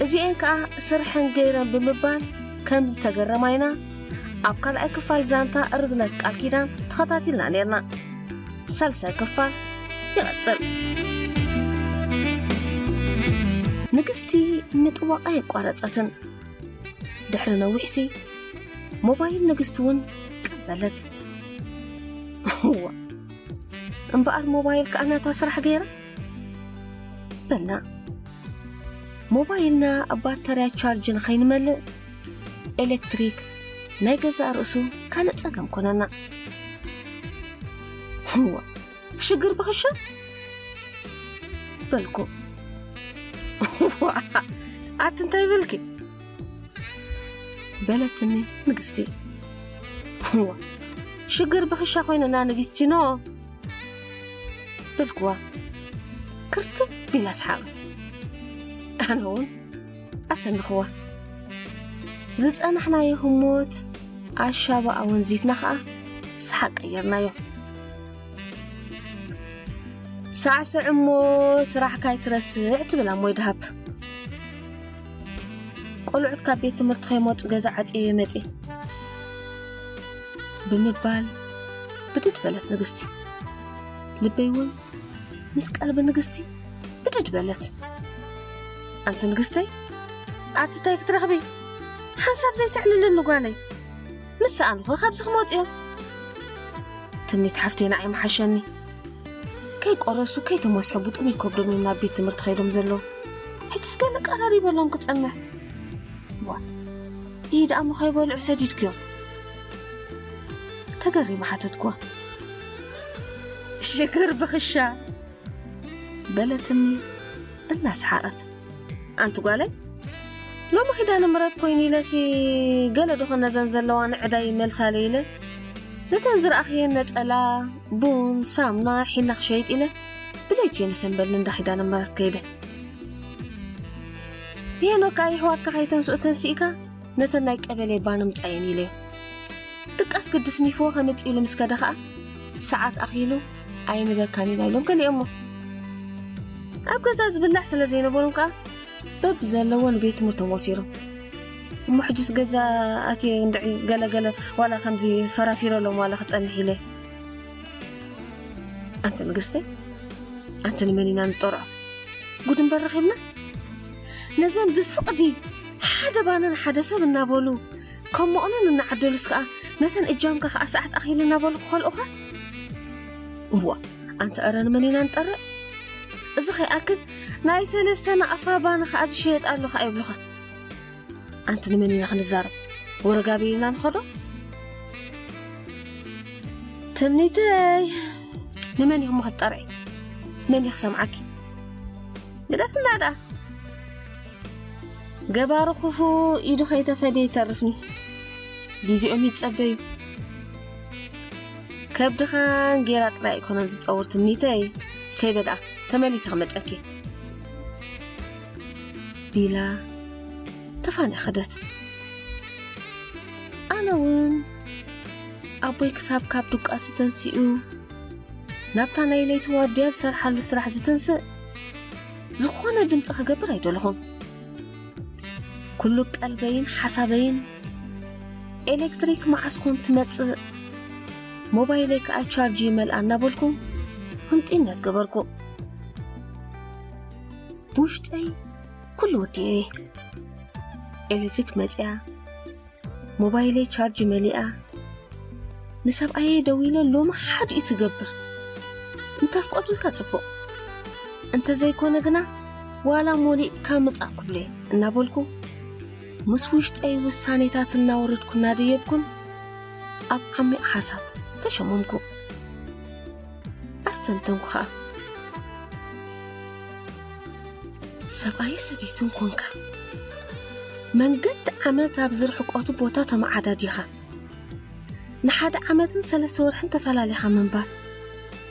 እዚኤን ከኣ ስርሐን ገይረን ብምባል ከም ዝተገረማ ኢና ኣብ ካልኣይ ክፋል ዛንታ ርዝነት ቃል ኪዳን ተኸታቲልና ኔርና። ሳልሳይ ክፋል ይቐጽል። ንግስቲ ምጥዋቓ የቋረጸትን። ድሕሪ ነዊሕሲ ሞባይል ንግስቲ እውን ቀበለት። እዋ፣ እምበኣር ሞባይል ከኣ ናታ ስራሕ ገይራ? በልና። ሞባይልና ባተርያ ቻርጅ ንኸይንመልእ፣ ኤሌክትሪክ ናይ ገዛእ ርእሱ ካልእ ጸገም ኮነና። እዋ፣ ሽግር ብኽሻ? በልኩ። እዋ፣ ኣቲ እንታይ በልኪ? በለትኒ ንግስቲ። እዋ፣ ሽግር ብኽሻ ኮይንና ንግስቲኖ? በልኩዋ። ክርትም ኢላ ሰሓቐት። ኣነ እውን ኣሰንኽዋ። ዝጸናሕናዮ ህሞት ኣሻባ ኣወንዚፍና ኸኣ ሰሓቕ ቀየርናዮ። ሳዕስዕ እሞ ስራሕካ ኣይትረስዕ ትብል ኣሞይ ደሃብ። ቆልዑት ካብ ቤት ትምህርቲ ከይመጹ ገዛ ዓጽየ መጺ ብምባል ብድድ በለት ንግስቲ። ልበይ እውን ምስ ቀልቢ ንግስቲ ብድድ በለት። ኣንቲ ንግስተይ፣ ኣቲ እንታይ ክትረኽቢ? ሓንሳብ ዘይተዕልልኒ ጓለይ። ምስ ሰኣኑኸ ካብዚ ክመጹ እዮም። ትምኒት ሓፍተይ ንዓይ ምሓሸኒ። ከይቆረሱ ከይተመስሑ ብጥሙይ ከብዶም እዮም ናብ ቤት ትምህርቲ ከይዶም ዘለዉ። ሕጅስ ገለ ቀራሪበሎም ክጸንሕ። ዋ፣ ኢድ ኣሞ ከይበልዑ ሰዲድክዮም። ተገሪመ ሓተትኩዋ። ሽግር ብኽሻ በለትኒ እናሰሓቐት። ኣንቲ ጓለይ፣ ሎሚ ኪዳነ ምሕረት ኮይኑ ኢለሲ፣ ገለ ዶ ኾን ነዘን ዘለዋ ንዕዳይ መልሳለ ኢለ፣ ነተን ዝረኣኽየን ነጸላ፣ ቡን፣ ሳሙና፣ ሒና ክሸይጥ ኢለ ብለይቲ እየ ንሰንበል ንእንዳ ኪዳነ ምሕረት ከይደ። ሄኖካ፣ የሕዋትካ ከይተንስኡ ተንሲእካ ነተን ናይ ቀበሌ ባን ምጻየን ኢለዮ። ድቃስ ግዲ ስኒፍዎ ከምጽእ ኢሉ ምስ ከደ ኸኣ፣ ሰዓት ኣኺሉ ኣይንበካን ኢና ኢሎም ከሊኦሞ። ኣብ ገዛ ዝብላዕ ስለ ዘይነበሮም ከኣ በብዘለዎ ንቤት ትምህርቶም ወፊሮም። እሞ ሕጅስ ገዛ ኣትየ እንድዒ ገለገለ ዋላ ከምዚ ፈራፊረሎም ዋላ ክጸንሕ ኢለ። ኣንቲ ንግስቲ፣ ኣንቲ ንመን ኢና ንጠርዖ? ጉድ እምበር ረኺብና። ነዘን ብፍቕዲ ሓደ ባንን ሓደ ሰብ እናበሉ ከም መቑነን እናዓደሉስ ከኣ ነተን እጃምካ ከኣ ሰዓት ኣኺሉ እናበሉ ክኸልኡኻ። እዋ፣ ኣንቲ እረ ንመን ኢና ንጠርዕ? እዚ ከይኣክል ናይ ሰለስተ ናቕፋ ባን ከኣ ዝሸየጥ ኣሎ ከኣ ይብሉኻ። ኣንቲ ንመን ኢና ክንዛረብ? ወረጋቢ ኢልና ንኸዶ? ትምኒተይ፣ ንመን ኢኹም ክትጠርዒ? መን እዩ ክሰምዓኪ? ግደፍና ደኣ። ገባሩ ክፉ ኢዱ ከይተፈደ ይተርፍኒ። ግዜኦም ይጸበዩ። ከብድኻን ጌራ ጥራይ ኣይኮነን ዝጸውር ትምኒተይ። ከይደ ደኣ፣ ተመሊሰ ክመጸኪ። ቢላ ተፋንያ ከደት። ኣነ እውን ኣቦይ ክሳብ ካብ ድቃሱ ተንሲኡ ናብታ ናይ ለይቲ ዋርድያ ዝሰርሓሉ ስራሕ ዝትንስእ ዝኾነ ድምፂ ክገብር ኣይደለኹን። ኩሉ ቀልበይን ሓሳበይን ኤሌክትሪክ መዓስ ኮን ትመፅእ፣ ሞባይለይ ከዓ ቻርጅ ይመልኣ እናበልኩ ህንጢነት ገበርኩ። ብውሽጠይ ኩሉ ወዲኤ እየ። ኤሌክትሪክ መፅያ፣ ሞባይለይ ቻርጅ መሊኣ፣ ንሰብኣየይ ደዊለ ሎሚ ሓዲኡ ትገብር እንተፍቀዱልካ ፅቡቕ፣ እንተዘይኮነ ግና ዋላ ሞሊእካ ምፃእ ክብሎ እየ እናበልኩ ምስ ውሽጠይ ውሳኔታት እናወረድኩ እናደየብኩን ኣብ ዓሚቕ ሓሳብ ተሸመምኩ። ኣስተንተንኩ ኸኣ። ሰብኣይ ሰበይትን ኮንካ መንገዲ ዓመት ኣብ ዝርሕቀቱ ቦታ ተመዓዳዲኻ ንሓደ ዓመትን ሰለስተ ወርሕን ተፈላሊኻ ምንባር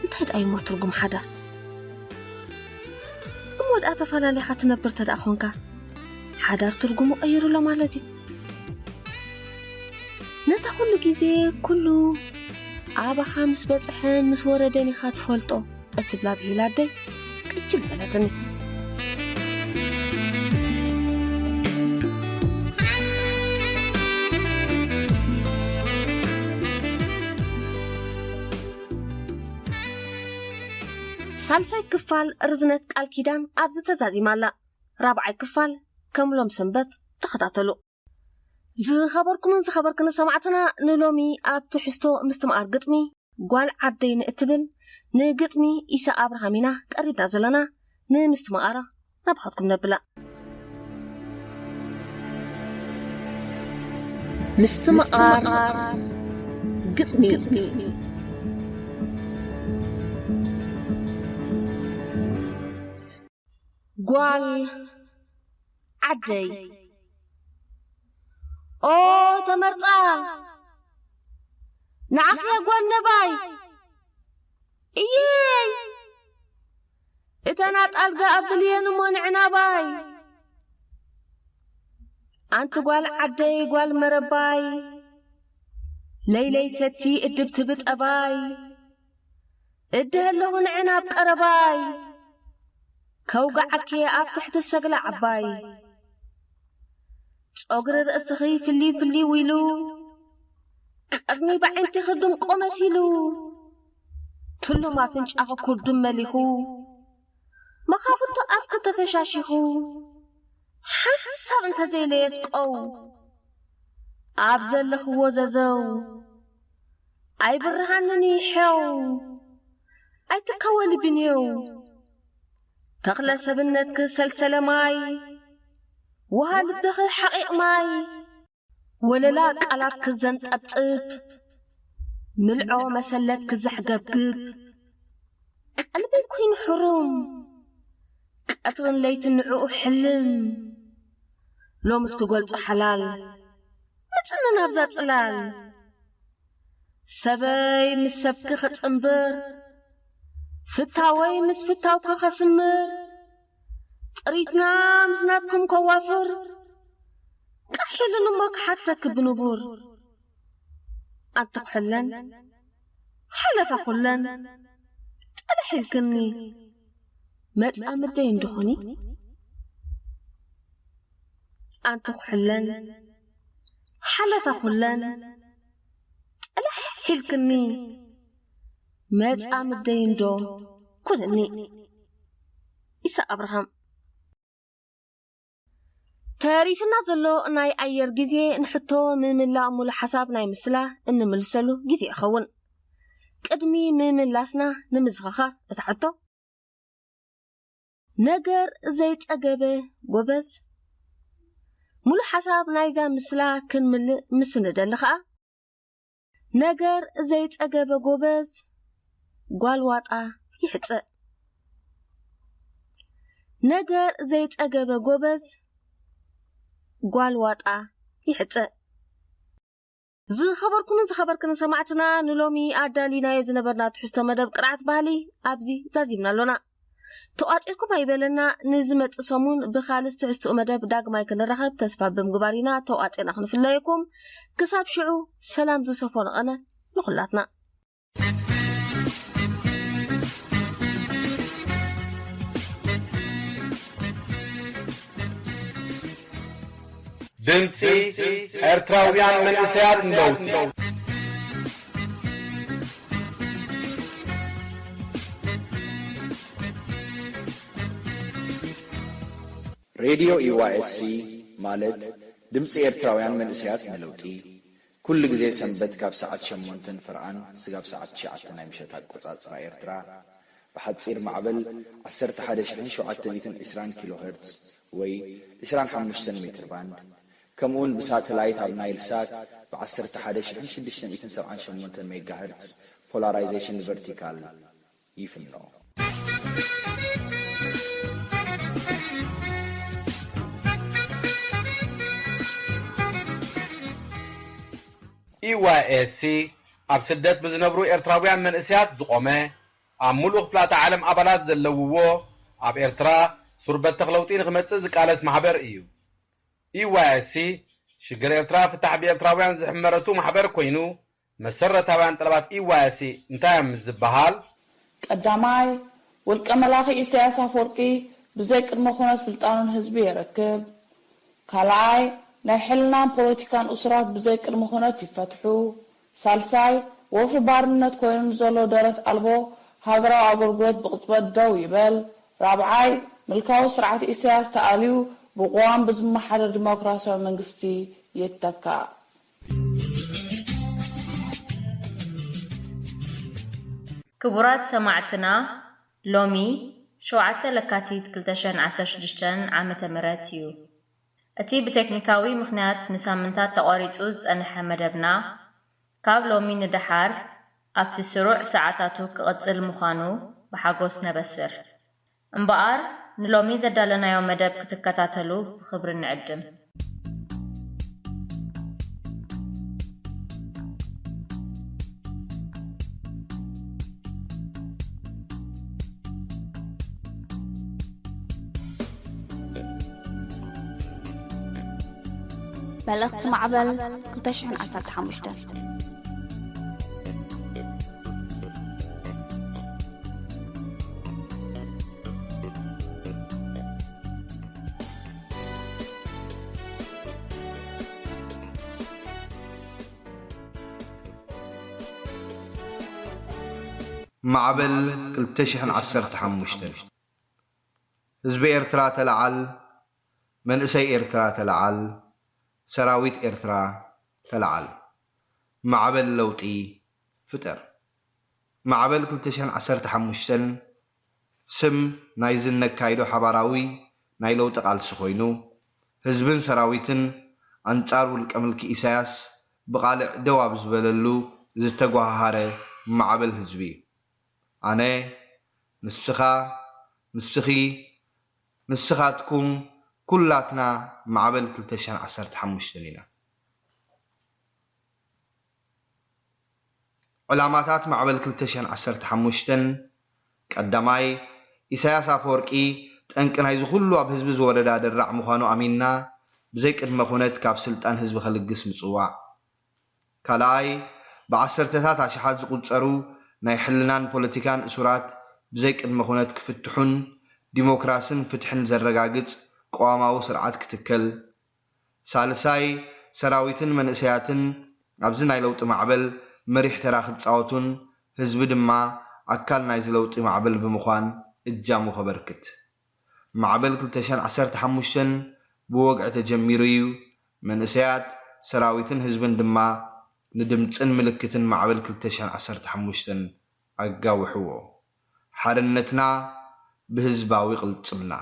እንታይ ደኣ እዩሞ ትርጉም ሓዳር? እሞ ደኣ ተፈላሊኻ ትነብር ተደኣ ኾንካ ሓዳር ትርጉሙ ቀይሩሎ ማለት እዩ። ነታ ኩሉ ግዜ ኩሉ ኣባኻ ምስ በጽሐን ምስ ወረደን ኢኻ ትፈልጦ እትብላ ብሂል ኣደይ ቅጅል በለትኒ። ሳልሳይ ክፋል ርዝነት ቃል ኪዳን ኣብዚ ተዛዚማ ኣላ። ራብዓይ ክፋል ከም ሎም ሰንበት ተኸታተሉ። ዝኸበርኩምን ዝኸበርክን ሰማዕትና፣ ንሎሚ ኣብ ትሕዝቶ ምስትምቓር ግጥሚ ጓል ዓደይ ንእትብል ንግጥሚ ኢሳ ኣብርሃም ኢና ቀሪብና ዘለና። ንምስትምቓራ ናባኻትኩም ነብላ። ምስትምቓር ግጥሚ። ጓል ዓደይ። ኦ ተመርጻ፣ ንዓኺ ጓል ነባይ። እየይ፣ እተን ኣጣልጋ ኣብልየን እሞ ንዕናባይ። ኣንቲ ጓል ዓደይ፣ ጓል መረባይ፣ ለይለይ ሰቲ እድብቲ ብጠባይ። እድህ ኣለኹ ንዕናብ ቀረባይ፣ ከውግዓኪ ኣብ ትሕቲ ሰግላ ዓባይ። ጸጉሪ ርእስኺ ፍልይ ፍልይ ኢሉ፣ ቅድሚ ባዕንቲኺ ድንቆ መሲሉ። ትሉም ኣፍንጫኺ ኩርዱም መሊኹ፣ መኻፍቶ ኣፍኪ ተፈሻሺኹ። ሓንሳብ እንተዘይለየስቀው፣ ኣብ ዘለኽዎ ዘዘው። ኣይብርሃንን ይሕው፣ ኣይትከወሊ ብንየው። ተኽለ ሰብነትኪ ሰልሰለ ማይ፣ ውሃ ልብኺ ሓቒቕ ማይ። ወለላ ቃላትኪ ዘንጠብጥብ፣ ምልዖ መሰለትኪ ዘሕገብግብ። ቀልበይ ኮይኑ ሕሩም፣ ቀትርን ለይትን ንዕኡ ሕልም። ሎምስ ክገልጾ ሓላል፣ ምጽኒ ናብዛ ጽላል። ሰበይ ምስ ሰብኪ ክጽንብር፣ ፍታወይ ምስ ፍታውኪ ከስምር፣ ጥሪትና ምስ ናትኩም ከዋፍር፣ ቃሕ ኢሉኒ እሞ ክሓተኪ ብንቡር። ኣንቲ ኩሕለን፣ ሓለፋ ኩለን፣ ጥልሕ ኢልክኒ፣ መጻምደይ እንድኹኒ። ኣንቲ ኩሕለን፣ ሓለፋ ኩለን፣ ጥልሕ ኢልክኒ፣ መጻምደይ እንዶ ኩንኒ። ኢሳቅ ኣብርሃም። ተሪፍና ዘሎ ናይ ኣየር ግዜ ንሕቶ ምምላእ ሙሉ ሓሳብ ናይ ምስላ እንምልሰሉ ግዜ ይኸውን። ቅድሚ ምምላስና ንምዝኸኻር እታ ሕቶ፣ ነገር ዘይጸገበ ጎበዝ። ሙሉ ሓሳብ ናይዛ ምስላ ክንምልእ ምስ ንደሊ ኸኣ፣ ነገር ዘይጸገበ ጎበዝ ጓል ዋጣ ይሕጸእ። ነገር ዘይጸገበ ጎበዝ ጓል ዋጣ ይሕጸእ። ዝኸበርኩምን ዝኸበርክን ሰማዕትና፣ ንሎሚ ኣዳሊናዮ ዝነበርና ትሕዝቶ መደብ ቅርዓት ባህሊ ኣብዚ ዛዚምና ኣሎና። ተቋጺርኩም ኣይበለና። ንዝመጽእ ሰሙን ብኻልእ ትሕዝትኡ መደብ ዳግማይ ክንራኸብ ተስፋ ብምግባር ኢና ተቋጺርና ክንፍለየኩም። ክሳብ ሽዑ ሰላም ዝሰፈኖ ቐነ ንኹላትና። ድምፂ ኤርትራውያን መንእሰያት ንለውጢ። ሬድዮ ኢዋኤስሲ ማለት ድምፂ ኤርትራውያን መንእሰያት ንለውጢ፣ ኩሉ ግዜ ሰንበት ካብ ሰዓት ሸሞንተን ፍርቓን ስጋብ ሰዓት ትሽዓተ ናይ ምሸት ኣቆጻጽራ ኤርትራ፣ ብሓጺር ማዕበል ዓሰርተ ሓደ ሽሕን ሸውዓተ ሚእትን ዕስራን ኪሎ ሄርትዝ ወይ ዕስራን ሓሙሽተን ሜትር ባንድ፣ ከምኡውን ብሳተላይት ኣብ ናይል ሳት ብ ዓሰርተ ሓደ ሽሕን ሽዱሽተ ሚእትን ሰብዓን ሸሞንተን ሜጋ ሄርትዝ ፖላራይዜሽን ቨርቲካል ይፍኖ። ኢዋይኤስሲ ኣብ ስደት ብዝነብሩ ኤርትራውያን መንእሰያት ዝቖመ፣ ኣብ ምሉእ ክፍላተ ዓለም ኣባላት ዘለውዎ፣ ኣብ ኤርትራ ሱር በተኽ ለውጢ ንኽመጽእ ዝቃለስ ማሕበር እዩ። ኢዋይኤስሲ ሽግር ኤርትራ ፍታሕ ብኤርትራውያን ዝሕመረቱ ማሕበር ኮይኑ፣ መሰረታውያን ጠለባት ኢዋይኤስሲ እንታይ እዮም ምስ ዝበሃል፣ ቀዳማይ፣ ውልቀ መላኺ ኢሳያስ ኣፈወርቂ ብዘይ ቅድመ ኩነት ስልጣኑ ንህዝቢ የረክብ። ካልኣይ፣ ናይ ሕልናን ፖለቲካን እሱራት ብዘይ ቅድመ ኩነት ይፈትሑ። ሳልሳይ፣ ወፍሪ ባርነት ኮይኑ ንዘሎ ደረት ኣልቦ ሃገራዊ ኣገልግሎት ብቕጽበት ደው ይበል። ራብዓይ፣ ምልካዊ ስርዓት ኢሳያስ ተኣልዩ ብቅዋም ብዝመሓደር ዲሞክራሲያዊ መንግስቲ ይተካእ። ክቡራት ሰማዕትና፣ ሎሚ ሸውዓተ ለካቲት ክልተ ሽሕን ዓሰርተ ሽዱሽተን ዓመተ ምህረት እዩ። እቲ ብቴክኒካዊ ምኽንያት ንሳምንታት ተቋሪጹ ዝጸንሐ መደብና፣ ካብ ሎሚ ንደሓር ኣብቲ ስሩዕ ሰዓታቱ ክቕጽል ምዃኑ ብሓጎስ ነበስር። እምበኣር፣ ንሎሚ ዘዳለናዮ መደብ ክትከታተሉ ብኽብሪ ንዕድም። መልእኽቲ ማዕበል ክልተ ሽሕን ዓሰርተ ሓሙሽተን። ማዕበል ክልተ ሽሕን ዓሰርተ ሓሙሽተን። ህዝቢ ኤርትራ ተለዓል፣ መንእሰይ ኤርትራ ተለዓል፣ ሰራዊት ኤርትራ ተለዓል። ማዕበል ለውጢ ፍጠር። ማዕበል ክልተ ሽሕን ዓሰርተ ሓሙሽተን ስም ናይዚ እነካይዶ ሓባራዊ ናይ ለውጢ ቃልሲ ኮይኑ፣ ህዝብን ሰራዊትን ኣንጻር ውልቀ ምልኪ ኢሳያስ ብቓልዕ ደው ኣብ ዝበለሉ ዝተጓሃሃረ ማዕበል ህዝቢ እዩ። ኣነ፣ ንስኻ፣ ንስኺ፣ ንስኻትኩም ኩላትና ማዕበል ክልተ ሽሕን ዓሰርተ ሓሙሽተን ኢና። ዕላማታት ማዕበል ክልተ ሽሕን ዓሰርተ ሓሙሽተን፣ ቀዳማይ፣ ኢሳያስ ኣፈወርቂ ጠንቂ ናይዚ ኩሉ ኣብ ህዝቢ ዝወረዳ ደራዕ ምዃኑ ኣሚንና፣ ብዘይ ቅድመ ኩነት ካብ ስልጣን ህዝቢ ከልግስ ምጽዋዕ። ካልኣይ፣ ብዓሰርተታት ኣሽሓት ዝቑጸሩ ናይ ሕልናን ፖለቲካን እሱራት ብዘይ ቅድመ ኩነት ክፍትሑን ዲሞክራስን ፍትሕን ዘረጋግጽ ቅዋማዊ ስርዓት ክትከል። ሳልሳይ፣ ሰራዊትን መንእሰያትን ኣብዚ ናይ ለውጢ ማዕበል መሪሕ ተራ ክጻወቱን ህዝቢ ድማ ኣካል ናይዚ ለውጢ ማዕበል ብምዃን እጃሙ ከበርክት። ማዕበል ክልተ ሽሕን ዓሰርተ ሓሙሽተን ብወግዒ ተጀሚሩ እዩ። መንእሰያት፣ ሰራዊትን ህዝብን ድማ ንድምጽን ምልክትን ማዕበል ክልተ ሽሕን ዓሰርተ ሓሙሽተን ኣጋውሕዎ። ሓርነትና ብህዝባዊ ቅልጽምና።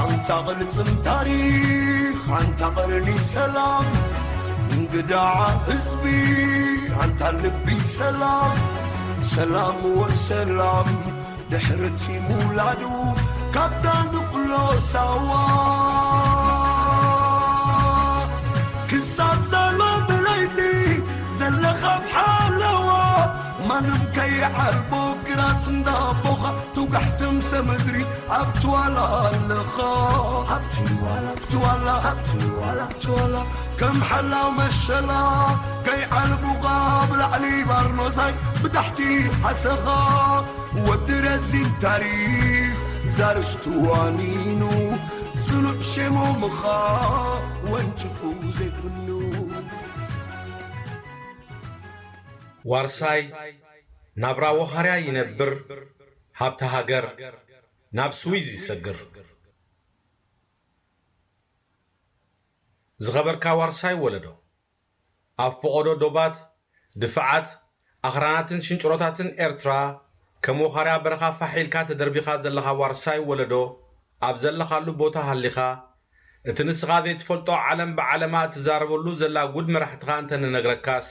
ኣንታ ቅልጽም ታሪኽ፣ ኣንታ ቀርኒ ሰላም፣ እንግዳ ህዝቢ፣ ኣንታ ልቢ ሰላም፣ ሰላም ወሰላም፣ ድሕርቲ ምውላዱ ካብ ዳንጉሎ ሳዋ ክሳብ ዘሎ ብለይቲ ዘለኻ ኣብ ሓለዋ፣ ማንም ከይዓልቦ ግራት እንዳቦኻ፣ ትውጋሕ ትምሰ ምድሪ ኣብቲ ዋላ ኣለኻ። ኣብቲ ዋላ፣ ኣብቲ ዋላ፣ ኣብቲ ዋላ፣ ኣብቲ ዋላ፣ ከም ሓላው መሸላ ከይዓልቡኻ ብላዕሊ ባርኖሳይ ብታሕቲ ሓሰኻ። ወዲ ረዚን ታሪኽ ዛርስቱ ዋኒኑ ጽኑዕ ሸሞምኻ ወንጭፉ ዘይፍኑ። ዋርሳይ ናብራ ወኻርያ ይነብር፣ ሃብቲ ሃገር ናብ ስዊዝ ይሰግር። ዝኸበርካ ዋርሳይ ወለዶ፣ ኣብ ፈቐዶ ዶባት፣ ድፋዓት፣ ኣኽራናትን ሽንጭሮታትን ኤርትራ፣ ከም ወኻርያ በረኻ ፋሕ ኢልካ ተደርቢኻ ዘለኻ ዋርሳይ ወለዶ፣ ኣብ ዘለኻሉ ቦታ ሃሊኻ፣ እቲ ንስኻ ዘይትፈልጦ ዓለም ብዓለማ እትዛረበሉ ዘላ ጉድ መራሕትኻ እንተንነግረካስ፣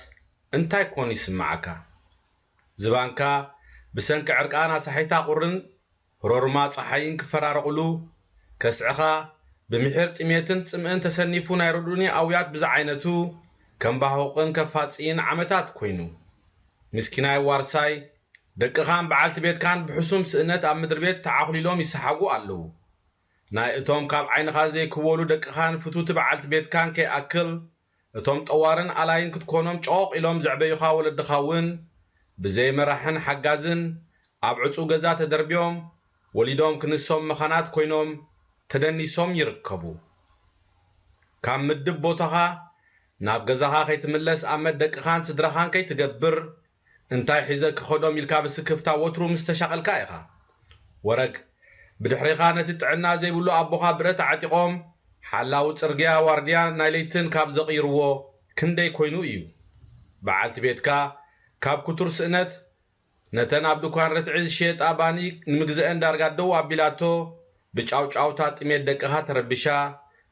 እንታይ ኮን ይስምዓካ? ዝባንካ ብሰንኪ ዕርቃን ኣሳሒታ ቁርን ሮርማ ጸሓይን ክፈራረቑሉ፣ ከስዕኻ ብምሒር ጥሜትን ጽምእን ተሰኒፉ ናይ ርዱኒ ኣውያት ብዝዓይነቱ ከም ባሆቕን ከፋጽይን ዓመታት ኮይኑ። ምስኪናይ ዋርሳይ፣ ደቅኻን በዓልቲ ቤትካን ብሕሱም ስእነት ኣብ ምድሪ ቤት ተዓኹሊሎም ይሰሓጉ ኣለዉ። ናይ እቶም ካብ ዓይንኻ ዘይክወሉ ደቅኻን ፍቱቲ በዓልቲ ቤትካን ከይኣክል፣ እቶም ጠዋርን ኣላይን ክትኮኖም ጨቖቕ ኢሎም ዘዕበዩኻ ወለድኻ እውን ብዘይ መራሕን ሓጋዝን ኣብ ዕጹው ገዛ ተደርብዮም፣ ወሊዶም ክንሶም መኻናት ኮይኖም ተደኒሶም ይርከቡ። ካብ ምድብ ቦታኻ ናብ ገዛኻ ከይትምለስ ኣመት ደቅኻን ስድራኻን ከይትገብር፣ እንታይ ሒዘ ክኸዶም ኢልካ ብስክፍታ ወትሩ ምስ ተሻቐልካ ኢኻ። ወረግ፣ ብድሕሬኻ ነቲ ጥዕና ዘይብሉ ኣቦኻ ብረት ኣዕጢቖም፣ ሓላው ጽርግያ ዋርድያ ናይ ለይትን ካብ ዘቕይርዎ ክንደይ ኮይኑ እዩ። በዓልቲ ቤትካ ካብ ክቱር ስእነት፣ ነተን ኣብ ድኳን ርትዒ ዝሽየጣ ባኒ ንምግዘአን ዳርጋ ደው ኣቢላቶ፣ ብጫውጫውታ ጥሜት ደቅኻ ተረቢሻ፣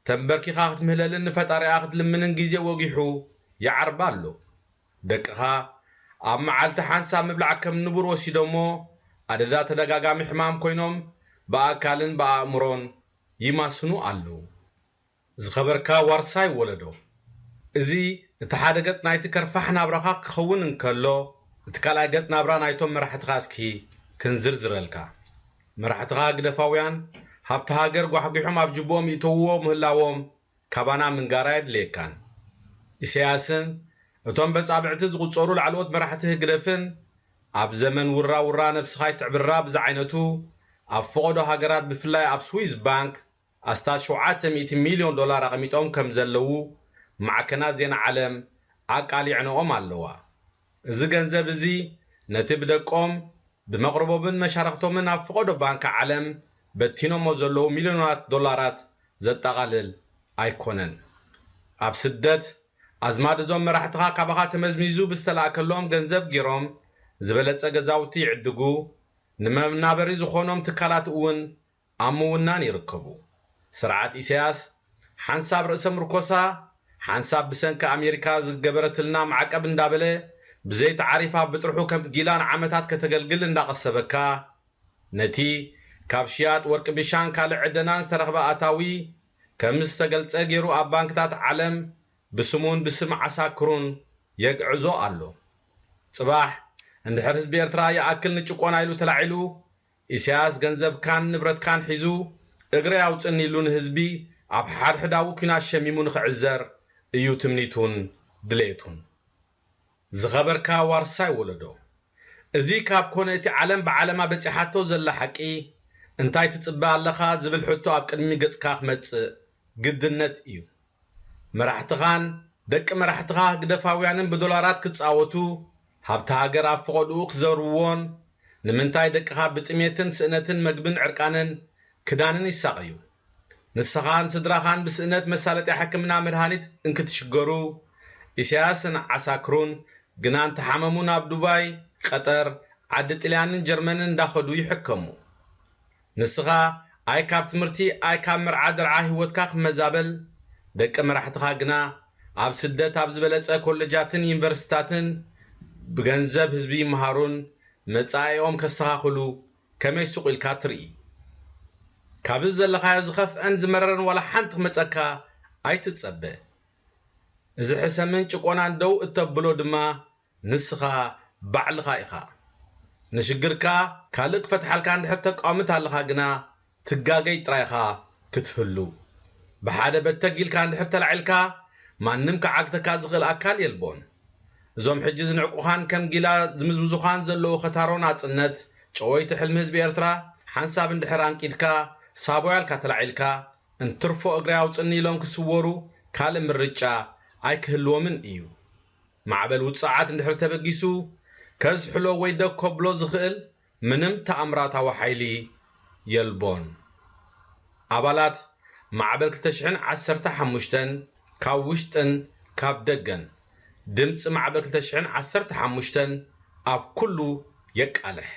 ተንበርኪኻ ክትምህለልን ንፈጣሪኣ ክትልምንን ግዜ ወጊሑ ይዓርባ ኣሎ። ደቅኻ ኣብ መዓልቲ ሓንሳብ ምብላዕ ከም ንቡር ወሲዶሞ፣ ኣደዳ ተደጋጋሚ ሕማም ኮይኖም፣ ብኣካልን ብኣእምሮን ይማስኑ ኣለዉ። ዝኸበርካ ዋርሳይ ወለዶ፣ እዚ እቲ ሓደ ገጽ ናይቲ ከርፋሕ ናብራኻ ክኸውን እንከሎ፣ እቲ ካልኣይ ገጽ ናብራ ናይቶም መራሕትኻ እስኪ ክንዝርዝረልካ። መራሕትኻ ግደፋውያን፣ ሃብቲ ሃገር ጓሕጒሖም ኣብ ጅብኦም ይእተውዎ ምህላዎም፣ ካባና ምንጋር ኣየድልየካን። ኢሳያስን እቶም በጻብዕቲ ዝቑጸሩ ላዕለዎት መራሕቲ ህግደፍን ኣብ ዘመን ውራ ውራ ነብስኻ ይትዕብራ ብዝዓይነቱ ኣብ ፈቐዶ ሃገራት ብፍላይ ኣብ ስዊዝ ባንክ ኣስታት ሸውዓተ ሚእቲ ሚልዮን ዶላር ኣቐሚጦም ከም ዘለዉ ማዕከናት ዜና ዓለም ኣቃሊዐንኦም ኣለዋ። እዚ ገንዘብ እዚ ነቲ ብደቆም፣ ብመቕርቦምን መሻርኽቶምን ኣብ ፈቐዶ ባንክ ዓለም በቲኖሞ ዘለዉ ሚልዮናት ዶላራት ዘጠቓልል ኣይኮነን። ኣብ ስደት፣ ኣዝማድ እዞም መራሕትኻ ካባኻ ተመዝሚዙ ብዝተላእከሎም ገንዘብ ገይሮም ዝበለጸ ገዛውቲ ይዕድጉ፣ ንመናበሪ ዝኾኖም ትካላት እውን ኣብ ምውናን ይርከቡ። ስርዓት ኢሳያስ ሓንሳብ ርእሰ ምርኮሳ፣ ሓንሳብ ብሰንኪ ኣሜሪካ ዝገበረትልና ማዕቀብ እንዳበለ ብዘይተዓሪፋ ብጥርሑ ከም ጊላ ንዓመታት ከተገልግል እንዳቐሰበካ፣ ነቲ ካብ ሽያጥ ወርቂ ቢሻን ካልእ ዕደናን ዝተረኽበ ኣታዊ ከም ዝተገልጸ ገይሩ ኣብ ባንክታት ዓለም ብስሙን ብስም ዓሳክሩን የግዕዞ ኣሎ። ጽባሕ እንድሕር ህዝቢ ኤርትራ ይኣክል ንጭቆና ኢሉ ተላዒሉ፣ ኢሳያስ ገንዘብካን ንብረትካን ሒዙ እግረይ ኣውጽእኒ ኢሉ ንህዝቢ ኣብ ሓድሕዳዊ ኲናት ሸሚሙ ንኽዕዘር እዩ ትምኒቱን ድሌቱን። ዝኸበርካ ዋርሳይ ወለዶ፣ እዚ ካብ ኮነ እቲ ዓለም ብዓለማ በጺሓቶ ዘላ ሓቂ፣ እንታይ ትጽበ ኣለኻ ዝብል ሕቶ ኣብ ቅድሚ ገጽካ ክመጽእ ግድነት እዩ። መራሕትኻን ደቂ መራሕትኻ ህግደፋውያንን ብዶላራት ክጻወቱ፣ ሃብቲ ሃገር ኣብ ፈቐድኡ ክዘርውዎን፣ ንምንታይ ደቅኻ ብጥሜትን ስእነትን መግብን ዕርቃንን ክዳንን ይሳቐዩ? ንስኻን ስድራኻን ብስእነት መሳለጥያ ሕክምና መድሃኒት እንክትሽገሩ፣ ኢሳያስን ዓሳክሩን ግና እንተሓመሙ ናብ ዱባይ፣ ቀጠር፣ ዓዲ ጥልያንን ጀርመንን እንዳኸዱ ይሕከሙ። ንስኻ ኣይ ካብ ትምህርቲ ኣይ ካብ መርዓ ደርዓ ህይወትካ ክመዛበል፣ ደቂ መራሕትኻ ግና ኣብ ስደት ኣብ ዝበለጸ ኮለጃትን ዩኒቨርሲታትን ብገንዘብ ህዝቢ ይመሃሩን መጻኢኦም ከስተኻኽሉ ከመይ ሱቕ ኢልካ ትርኢ? ካብዚ ዘለኻዮ ዝኸፍአን ዝመረረን ዋላ ሓንቲ ክመጸካ ኣይትጸበ። እዚ ሕሰምን ጭቆናን ደው እተብሎ ድማ ንስኻ ባዕልኻ ኢኻ። ንሽግርካ ካልእ ክፈትሓልካ እንድሕር ተቃውምት ኣለኻ ግና ትጋገይ ጥራይ ኢኻ ክትህሉ። ብሓደ በተግ ኢልካ እንድሕር ተላዒልካ ማንም ክዓግተካ ዝኽእል ኣካል የልቦን። እዞም ሕጂ ዝንዕቁኻን ከም ጊላ ዝምዝምዙኻን ዘለዉ ኸታሮ ናጽነት፣ ጨወይቲ ሕልሚ ህዝቢ ኤርትራ ሓንሳብ እንድሕር ኣንቂድካ ሳቦ ያልካ ተላዒልካ፣ እንትርፎ እግረይ ኣውጽኒ ኢሎም ክስወሩ ካልእ ምርጫ ኣይክህልዎምን እዩ። ማዕበል ውጽዓት እንድሕር ተበጊሱ፣ ከዝሕሎ ወይ ደው ከብሎ ዝኽእል ምንም ተኣምራታዊ ሓይሊ የልቦን። ኣባላት ማዕበል ክልተ ሽሕን ዓሰርተ ሓሙሽተን ካብ ውሽጥን ካብ ደገን፣ ድምጺ ማዕበል ክልተ ሽሕን ዓሰርተ ሓሙሽተን ኣብ ኩሉ የቃልሕ።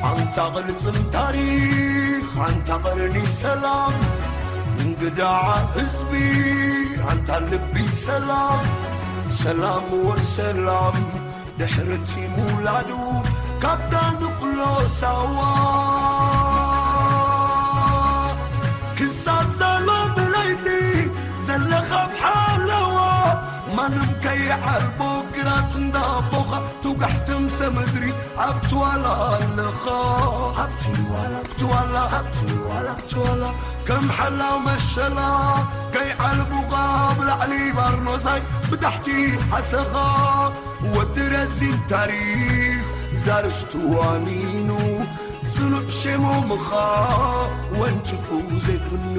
ኣንታ ቅልጽም ታሪኽ፣ ኣንታ ቀርኒ ሰላም፣ እንግዳ ህዝቢ፣ ኣንታ ልቢ ሰላም፣ ሰላም ወሰላም። ድሕሪ እቲ ምውላዱ ካብ ዳንቁሎ ሳዋ ክሳብ ዛሎ ብለይቲ ዘለኻ ኣብ ሓለዋ ማንም ከይዓልቦ ግራት እንዳቦኻ ትውጋሕ ትምሰ ምድሪ ኣብቲ ዋላ ኣለኻ ኣብቲ ዋላ ኣብቲ ዋላ ኣብቲ ዋላ ኣብቲ ዋላ ከም ሓላው መሸላ ከይዓልቡኻ ብላዕሊ ባርኖሳይ ብታሕቲ ሓሰኻ ወዲ ረዚን ታሪኽ ዛርስቱ ዋኒኑ ጽኑዕ ሸሞምኻ ወንጭፉ ዘይፍኑ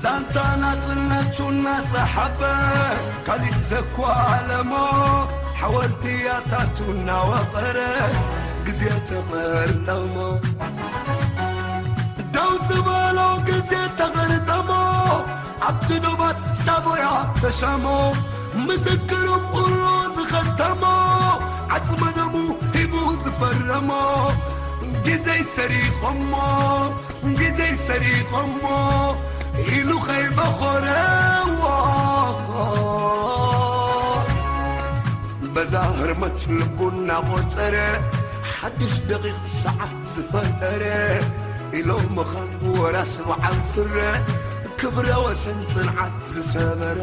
ዛንታ ናጽነቱ እናጸሓፈ ካሊእ ዘኳለሞ ሓወልቲ ያታቱ እናወቐረ ግዜ ተቐርጠሞ ደው ዝበሎ ግዜ ተቐርጠሞ ኣብቲ ዶባት ሳቦያ ተሻሞ ምስክሩ ኩሉ ዝኸተሞ ዓጽመ ደሙ ሂቡ ዝፈረሞ ግዜ ሰሪቖሞ ግዜ ሰሪቖሞ ኢሉ ኸይበኾረዎ በዛ ህርመት ልቡ እናቖጸረ ሓድሽ ደቂቕ ሰዓት ዝፈጠረ ኢሎም ምኻን ወራስ በዓል ስረ ክብረ ወሰን ጽንዓት ዝሰበረ።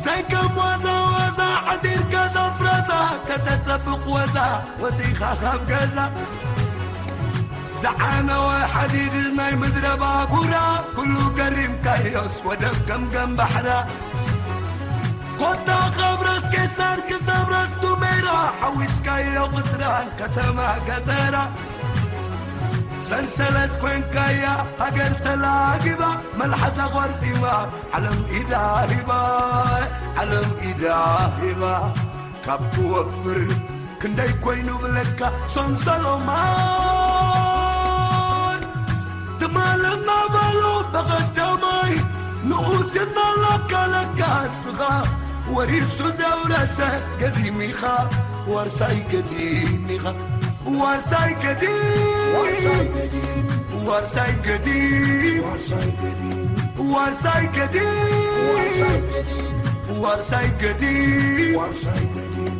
ዘይከም ዋዛ ዋዛ ዓዲርካ ዘፍረዛ ከተጸብቕ ወዛ ወጺኻ ካብ ገዛ ዝዓነወ ሓዲድ ናይ ምድረ ባቡራ ኩሉ ገሪምካዮስ ወደብ ገምገም ባሕራ ኮታ ካብ ራስ ቄሳር ክሳብ ራስ ዱሜራ ሓዊስካዮ ቅጥራን ከተማ ገጠራ ሰንሰለት ኮይንካያ ሃገር ተላጊባ መልሓሳ ቆርጢማ ዓለም ኢዳ ሂባ ዓለም ኢዳ ሂባ ካብ ትወፍር ክንደይ ኮይኑ ብለካ ሰንሰሎማን ትማል እናበሉ ብቐዳማይ ንኡስ እናላካ ለካ እስኻ ወሪሱ ዘውረሰ ገዲም ኢኻ ዋርሳይ ገዲም ኢኻ ዋርሳይ ገዲም ዋርሳይ ገዲም ዋርሳይ ገዲም ዋርሳይ ገዲም ዋርሳይ ገዲም ዋርሳይ ገዲም ዋርሳይ ገዲም ዋርሳይ ገዲም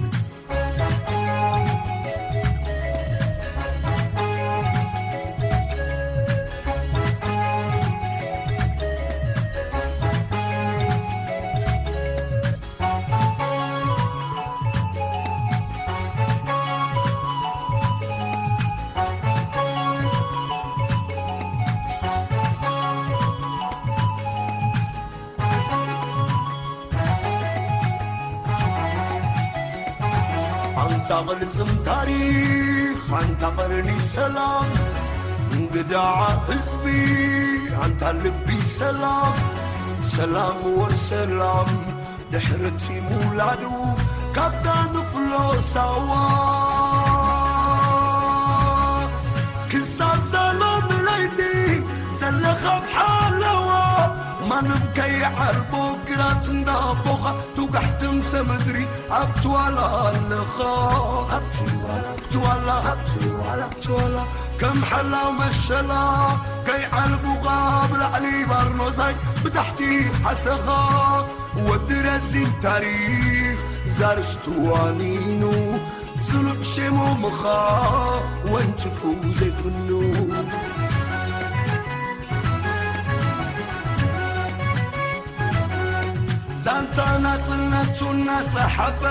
ኣንታ ቅልጽም ታሪኽ ኣንታ ቀርኒ ሰላም እንግዳ ህዝቢ ኣንታ ልቢ ሰላም ሰላም ወሰላም ድሕርቲ ምውላዱ ካብታ ንፍሎ ሳዋ ክሳብ ሰላም ለይቲ ዘለኻ ብሓለዋ ማንም ከይዓርቦ ግራት እንዳቦኻ ትውጋሕቲ ምሰ ምድሪ ኣብቲ ዋላ ኣለኻ ኣብቲ ዋላ ኣብቲ ዋላ ኣብቲ ዋላ ኣብቲ ዋላ ከም ሓላው መሸላ ከይዓልቡኻ ብላዕሊ ባርኖሳይ ብታሕቲ ሓሰኻ ወዲ ረዚን ታሪኽ ዛርስቱ ዋኒኑ ጽኑዕ ሸሞምኻ ወንጭፉ ዘይፍኑ ዛንታ ናጽነቱ እናጸሓፈ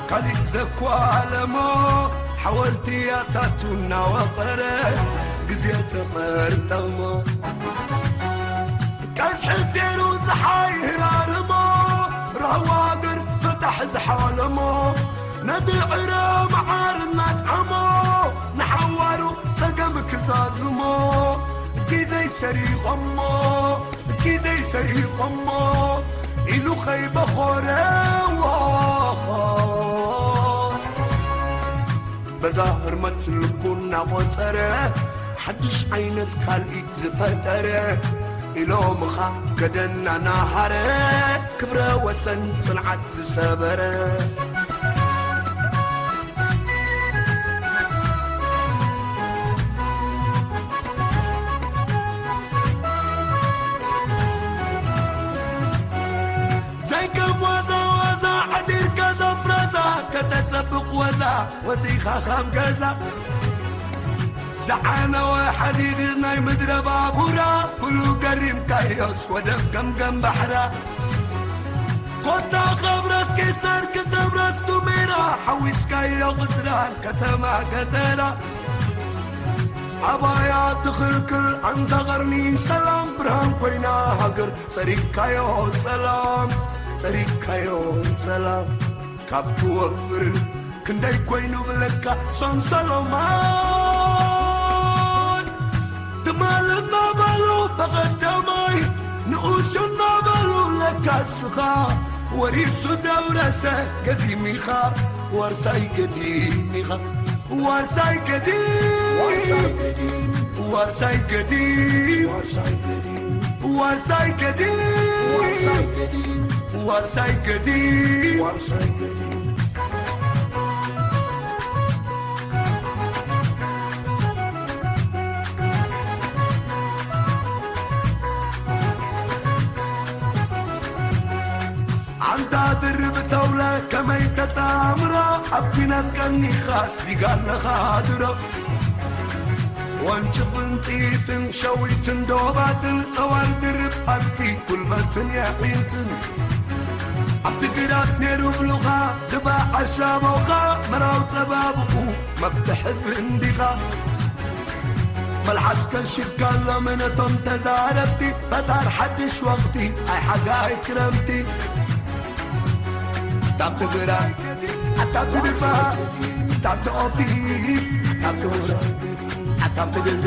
ካሊእ ዘኳለሞ ሓወልቲ ያታቱ እናወቐረ ግዜ ተቐርጠሞ ቀስሕት ዜሩ ፀሓይ ህራርሞ ራህዋ ሃገር ፈታሕ ዝሓለሞ ነቲ ዕረ መዓር እናጥዓሞ ንሓዋሩ ፀገም ክዛዝሞ ግዘይ ሰሪቖሞ ግዘይ ሰሪቖሞ ኢሉ ኸይበኾረ በዛ ህርመት ልቡ እናቖፀረ ሓድሽ ዓይነት ካልኢት ዝፈጠረ ኢሎምኻ ገደና ናሃረ ክብረ ወሰን ጽንዓት ዝሰበረ ዘይከም ዋዛ ዋዛ ዓዲርካ ዘፍረዛ ከተጸብቕ ወዛ ወጺኻ ካብ ገዛ ዝዓነወ ሓዲድ ናይ ምድረ ባቡራ ኩሉ ገሪምካዮስ ወደብ ገምገም ባሕራ ኮታ ካብ ራስ ቄሳር ክሳብ ራስ ዱሜራ ሓዊስካዮ ቅጥራን ከተማ ገጠራ ኣባያ ትኽልክል ኣንታ ቐርኒ ሰላም ብርሃን ኮይና ሃገር ጸሪግካዮ ጸላም ጸሪግካዮ ጸላም ካብ ትወፍር ክንደይ ኮይኑ ብለካ ሰንሰሎማት ትማል እናበሉ ብቐዳማይ ንኡስ እናበሉ ለካ እስኻ ወሪሱ ዘውረሰ ገዲም ኢኻ ዋርሳይ ገዲም ኢኻ ዋርሳይ ገዲም ዋርሳይ ገዲም ዋርሳይ ገዲም ዋርሳይ ገዲም ዋርሳይ ገዲም ዋርሳይ ገዲም ዋርሳይ ገዲም ከመይ ተጣምሮ ኣብ ኲናት ቀኒኻስ ዲጋ ኣለኻ ድሮ? ወንጭፍን ጥይትን ሸዊትን ዶባትን ጸዋር ድርብ ዓዲ ጉልበትን የዕይንትን ኣብቲ ግራት ነይሩ ብሉኻ ድፋዕ ዓሻቦኻ መራው ጸባብቑ መፍትሕ ህዝቢ እንዲኻ። መልሓስ ከንሽካሎም ነቶም ተዛረብቲ ፈጣር ሓድሽ ወቕቲ ኣይ ሓጋይ ክረምቲ ታብቲ ግራት ኣታብቲ ድፋ ታብቲ ኦፊስ ታብቲ ወረ ኣታብቲ ገዛ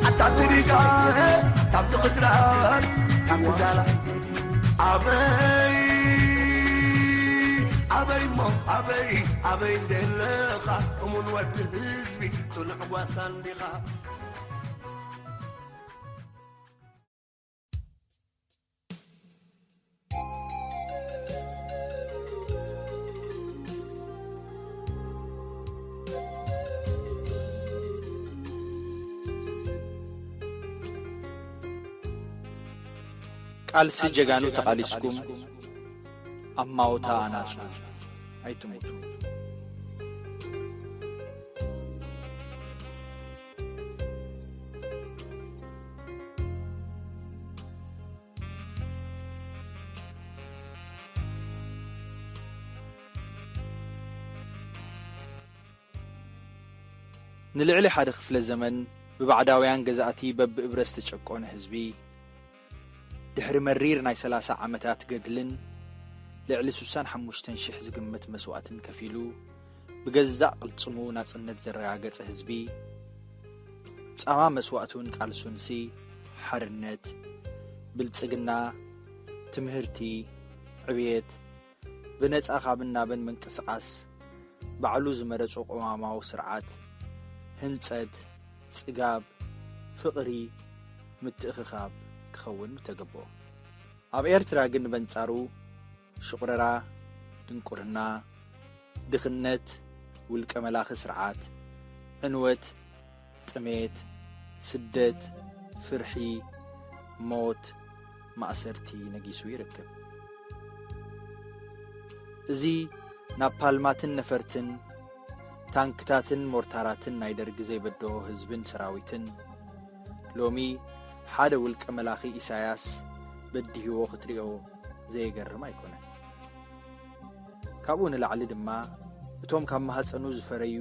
ኣታብቲ ዲጋ ታብቲ ቅጥራ ታብቲ ዛላ ኣበይ ኣበይ ሞ ኣበይ ኣበይ ዘለኻ እሙን ወዲ ህዝቢ ጽኑዕ ጓሳ እንዲኻ። ቃልሲ ጀጋኑ ተቓሊስኩም ኣማውታ ኣናጹ ኣይትሙቱ። ንልዕሊ ሓደ ክፍለ ዘመን ብባዕዳውያን ገዛእቲ በብእብረ ዝተጨቆነ ህዝቢ፣ ድሕሪ መሪር ናይ ሰላሳ ዓመታት ገድልን ልዕሊ ስሳን ሓሙሽተን ሽሕ ዝግመት መስዋእትን ከፊሉ፣ ብገዛእ ቅልጽሙ ናጽነት ዘረጋገጸ ህዝቢ፣ ጻማ መስዋእቱን ቃልሱንሲ፣ ሓርነት፣ ብልጽግና፣ ትምህርቲ፣ ዕብየት፣ ብነጻ ካብን ናብን ምንቅስቓስ፣ ባዕሉ ዝመረጾ ቅዋማዊ ስርዓት፣ ህንጸት፣ ጽጋብ፣ ፍቕሪ፣ ምትእኽኻብ ክኸውን ምተገብኦ። ኣብ ኤርትራ ግን በንጻሩ ሽቑረራ፣ ድንቁርና፣ ድኽነት፣ ውልቀ መላኺ ስርዓት፣ ዕንወት፣ ጥሜት፣ ስደት፣ ፍርሒ፣ ሞት፣ ማእሰርቲ ነጊሱ ይርከብ። እዚ ናፓልማትን ነፈርትን፣ ታንክታትን ሞርታራትን ናይ ደርጊ ዘይበደሆ ህዝብን ሰራዊትን፣ ሎሚ ሓደ ውልቀ መላኺ ኢሳያስ በዲህዎ ክትሪኦ ዘየገርም ኣይኮነን። ካብኡ ንላዕሊ ድማ፣ እቶም ካብ ማህጸኑ ዝፈረዩ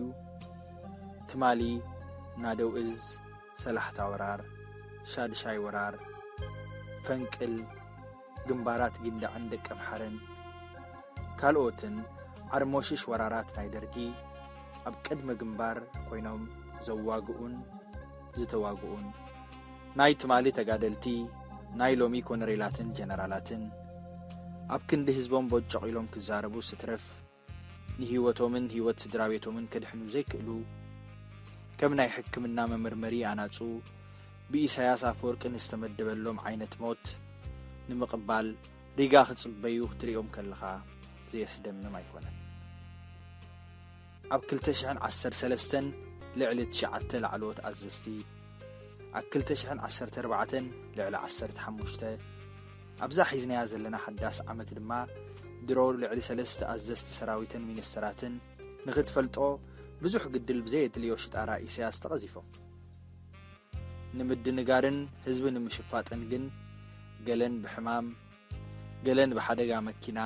ትማሊ ናደው እዝ፣ ሰላሕታ ወራር፣ ሻድሻይ ወራር፣ ፈንቅል፣ ግንባራት ጊንዳዕን ደቀምሓረን፣ ካልኦትን ዓርሞሽሽ ወራራት ናይ ደርጊ ኣብ ቅድመ ግንባር ኮይኖም ዘዋግኡን ዝተዋግኡን፣ ናይ ትማሊ ተጋደልቲ፣ ናይ ሎሚ ኮነሬላትን ጀነራላትን፣ ኣብ ክንዲ ህዝቦም ቦጨቕ ኢሎም ክዛረቡ ስትረፍ፣ ንህይወቶምን ህይወት ስድራ ቤቶምን ከድሕኑ ዘይክእሉ፣ ከም ናይ ሕክምና መመርመሪ ኣናጹ ብኢሳያስ ኣፈወርቂ ንዝተመደበሎም ዓይነት ሞት ንምቕባል ሪጋ ክጽበዩ ክትሪኦም ከለኻ ዘየስደምም ኣይኮነን። ኣብ ክልተ ሽሕን ዓሰርተ ሰለስተን ልዕሊ ትሽዓተ ላዕለዎት ኣዘዝቲ፣ ኣብ ክልተ ሽሕን ዓሰርተ ኣርባዕተን ልዕሊ ዓሰርተ ሓሙሽተ፣ ኣብዛ ሒዝናያ ዘለና ሓዳስ ዓመት ድማ ድሮ ልዕሊ ሰለስተ ኣዘዝቲ ሰራዊትን ሚኒስተራትን ንኽትፈልጦ ብዙሕ ግድል ብዘየድልዮ ሽጣራ ኢሳያስ ተቐዚፎም። ንምድንጋርን ህዝቢ ንምሽፋጥን ግን ገለን ብሕማም፣ ገለን ብሓደጋ መኪና፣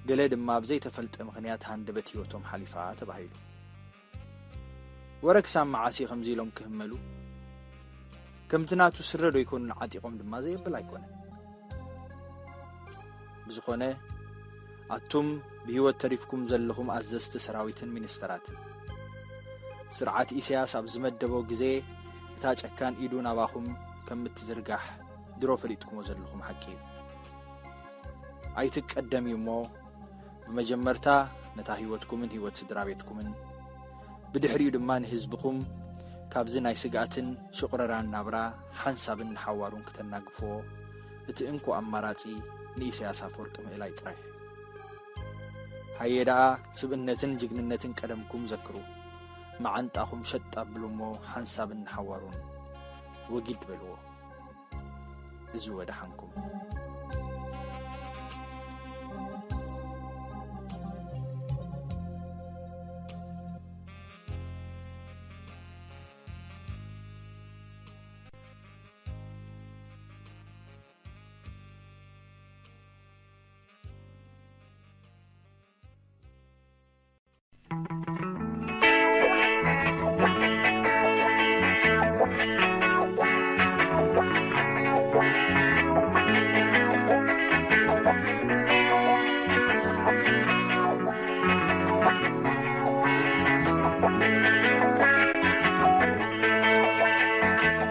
ገለ ድማ ብዘይተፈልጠ ምኽንያት ሃንደበት ህይወቶም ሓሊፋ ተባሂሉ። ወረ ክሳብ መዓስ እዩ ከምዚ ኢሎም ክህመሉ? ከምቲ ናቱ ስረ ዶ ይኮኑን ዓጢቖም ድማ ዘየብል ኣይኮነን። ብዝኾነ፣ ኣቱም ብህይወት ተሪፍኩም ዘለኹም ኣዘዝቲ ሰራዊትን ሚኒስተራትን፣ ስርዓት ኢሳያስ ኣብ ዝመደቦ ግዜ እታ ጨካን ኢዱ ናባኹም ከም እትዝርጋሕ ድሮ ፈሊጥኩሞ ዘለኹም ሓቂ እዩ። ኣይትቀደም እዩ እሞ፣ ብመጀመርታ ነታ ህይወትኩምን ህይወት ስድራ ቤትኩምን፣ ብድሕሪኡ ድማ ንህዝብኹም ካብዚ ናይ ስግኣትን ሽቑረራን ናብራ ሓንሳብን ንሓዋሩን ክተናግፍዎ፣ እቲ እንኮ ኣማራጺ ንኢሳያስ ኣፈወርቂ ምእላይ ጥራይ። ሃየ ደኣ ስብእነትን ጅግንነትን ቀደምኩም ዘክሩ፣ መዓንጣኹም ሸጥ ኣብሉ እሞ ሓንሳብን ንሓዋሩን ወጊድ በልዎ። እዚ ወደሓንኩም።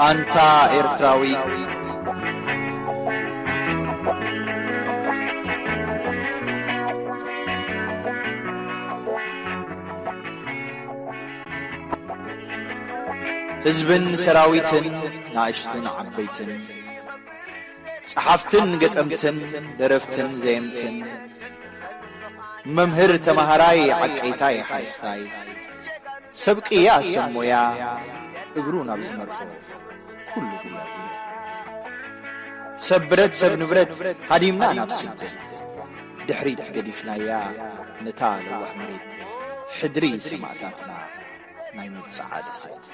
ኣንታ ኤርትራዊ፣ ህዝብን ሰራዊትን፣ ንኣሽቱን ዓበይትን፣ ጸሓፍትን ገጠምትን፣ ደረፍትን ዘየምትን፣ መምህር ተማሃራይ፣ ዓቀይታይ ሓረስታይ፣ ሰብ ቅያ ሰብ ሞያ፣ እግሩ ናብ ዝመርሖ ኩሉ ጉያ ጉያ። ሰብ ብረት ሰብ ንብረት ሃዲምና ናብ ስደት፣ ድሕሪት ገዲፍናያ ነታ ለዋህ መሬት፣ ሕድሪ ሰማእታትና ናይ መብጽዓ ደሴት።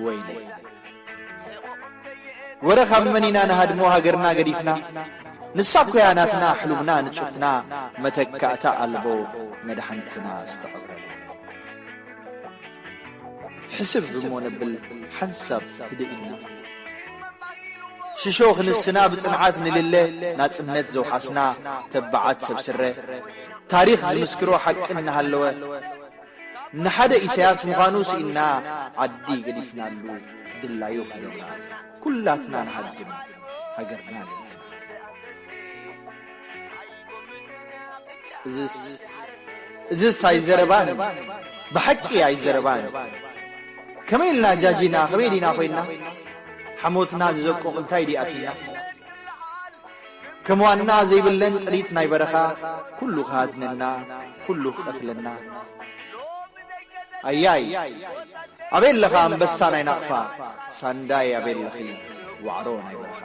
ወይለይ! ወረ ካብ መን ኢና ንሃድሞ ሃገርና ገዲፍና? ንሳ እኮ እያ ናትና ሕሉምና ንጹፍና መተካእታ ኣልቦ መድሓንትና ዝተቐብረላ። ሕስብ እሞ ነብል ሓንሳብ ህድእ ኢልና። ሽሾ ክንስና ብጽንዓት ንልለ ናጽነት ዘውሓስና ተባዓት ሰብ ስረ። ታሪኽ ዝምስክሮ ሓቂ እናሃለወ ንሓደ ኢሳያስ ምዃኑ ስኢንና ዓዲ ገዲፍናሉ ድላዩ ክህበና ኩላትና ንሃድም ሃገርና ገዲፍና። እዝስ እዝስ ኣይዘረባን፣ ብሓቂ ኣይዘረባን። ከመይ ኢልና ጃጂና፣ ከመይ ዲና ኮይና? ሓሞትና ዝዘቁቕ እንታይ ዲኣትና? ከም ዋና ዘይብለን ጥሪት ናይ በረኻ፣ ኩሉ ክሃድነና፣ ኩሉ ክቐትለና። ኣያይ፣ ኣበይ ኣለኻ ኣንበሳ ናይ ናቕፋ? ሳንዳይ ኣበይ ኣለኺ ዋዕሮ ናይ በረኻ?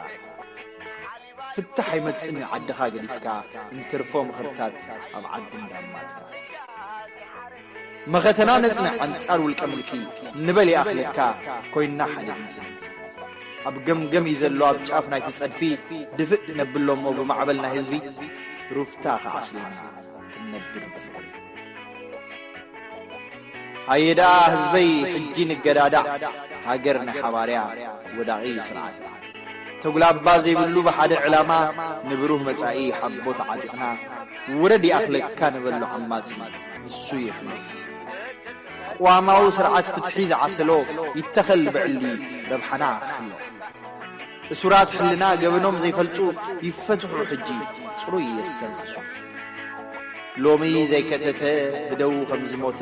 ፍታሕ ኣይመጽእን እዩ ዓድኻ ገዲፍካ፣ እንትርፎ ምኽርታት ኣብ ዓዲ እንዳማትካ። መኸተና ነጽንዕ ኣንጻር ውልቀ ምልኪ፣ ንበል ይኣኽለካ ኮይንና ሓደ ድምጺ። ኣብ ገምገም እዩ ዘሎ ኣብ ጫፍ ናይቲ ጸድፊ፣ ድፍእ ነብሎ እሞ ብማዕበል ናይ ህዝቢ፣ ሩፍታ ክዓስለና ክንነብር ብፍቕሪ። ኣየ ደኣ ህዝበይ ሕጂ ንገዳዳዕ፣ ሃገር ናይ ሓባርያ ወዳቒ ስርዓት። ተጉላባ ዘይብሉ ብሓደ ዕላማ ንብሩህ መጻኢ ሓቦ ተዓጢቕና፣ ውረድ ይኣኽለካ ንበሎ ዓማጺ፣ እሱ ይሕመይ። ቅዋማዊ ስርዓት ፍትሒ ዝዓሰሎ ይተኸል ብዕሊ ረብሓና ክሕሎ። እሱራት ሕልና ገበኖም ዘይፈልጡ ይፈትሑ ሕጂ ጽሩይ የስተንፍሱ። ሎሚ ዘይከተተ ብደዉ ከም ዝሞተ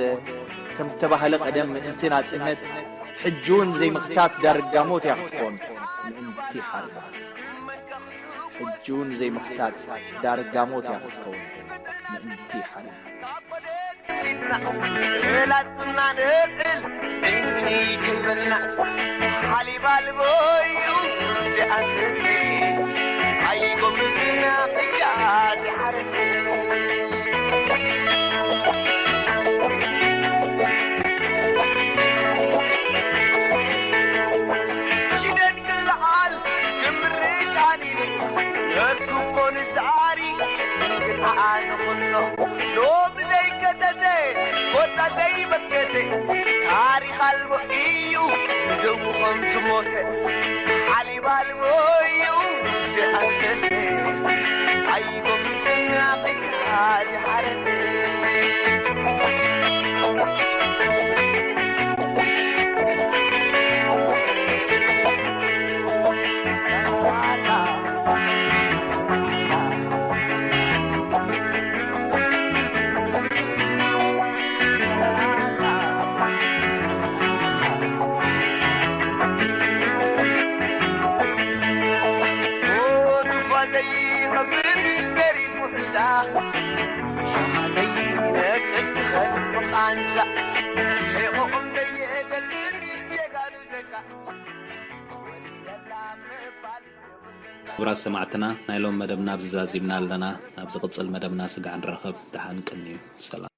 ከም ተባህለ ቀደም ምእንቲ ናጽነት፣ ሕጂ እውን ዘይምኽታት ዳርጋ ሞት እያ ክትኮን ምእንቲ ሓርነት። ሕጂ እውን ዘይምኽታት ዳርጋ ሞት እያ ክትከውን ምእንቲ ሓርነት። ላጽና ንልዕል እኒ ከይበልና ሓሊብ ኣልቦ እዩ ዝኣንስሲ ኣይጎምትና እጃ ዝሓረስ ሽደን ክለዓል ክምርጫ ዲኒ ነርኩቦ ንሳሪ ግን ኣነ ኩሎ ሎሚ ዘይከተተ ኮታ ዘይበከተ ታሪኽ ኣልቦ እዩ ንደዉ ከም ዝሞተ ሓሊብ ኣልቦ እዩ ዝኣሰሰ ኣይጎምትና ቅድሓ ዝሓረሰ ክቡራት ሰማዕትና፣ ናይ ሎም መደብና ኣብዚ ዛዚምና ኣለና። ናብ ዝቕጽል መደብና ስጋዕ ንራኸብ። ደሓን ቅንዩ። ሰላም።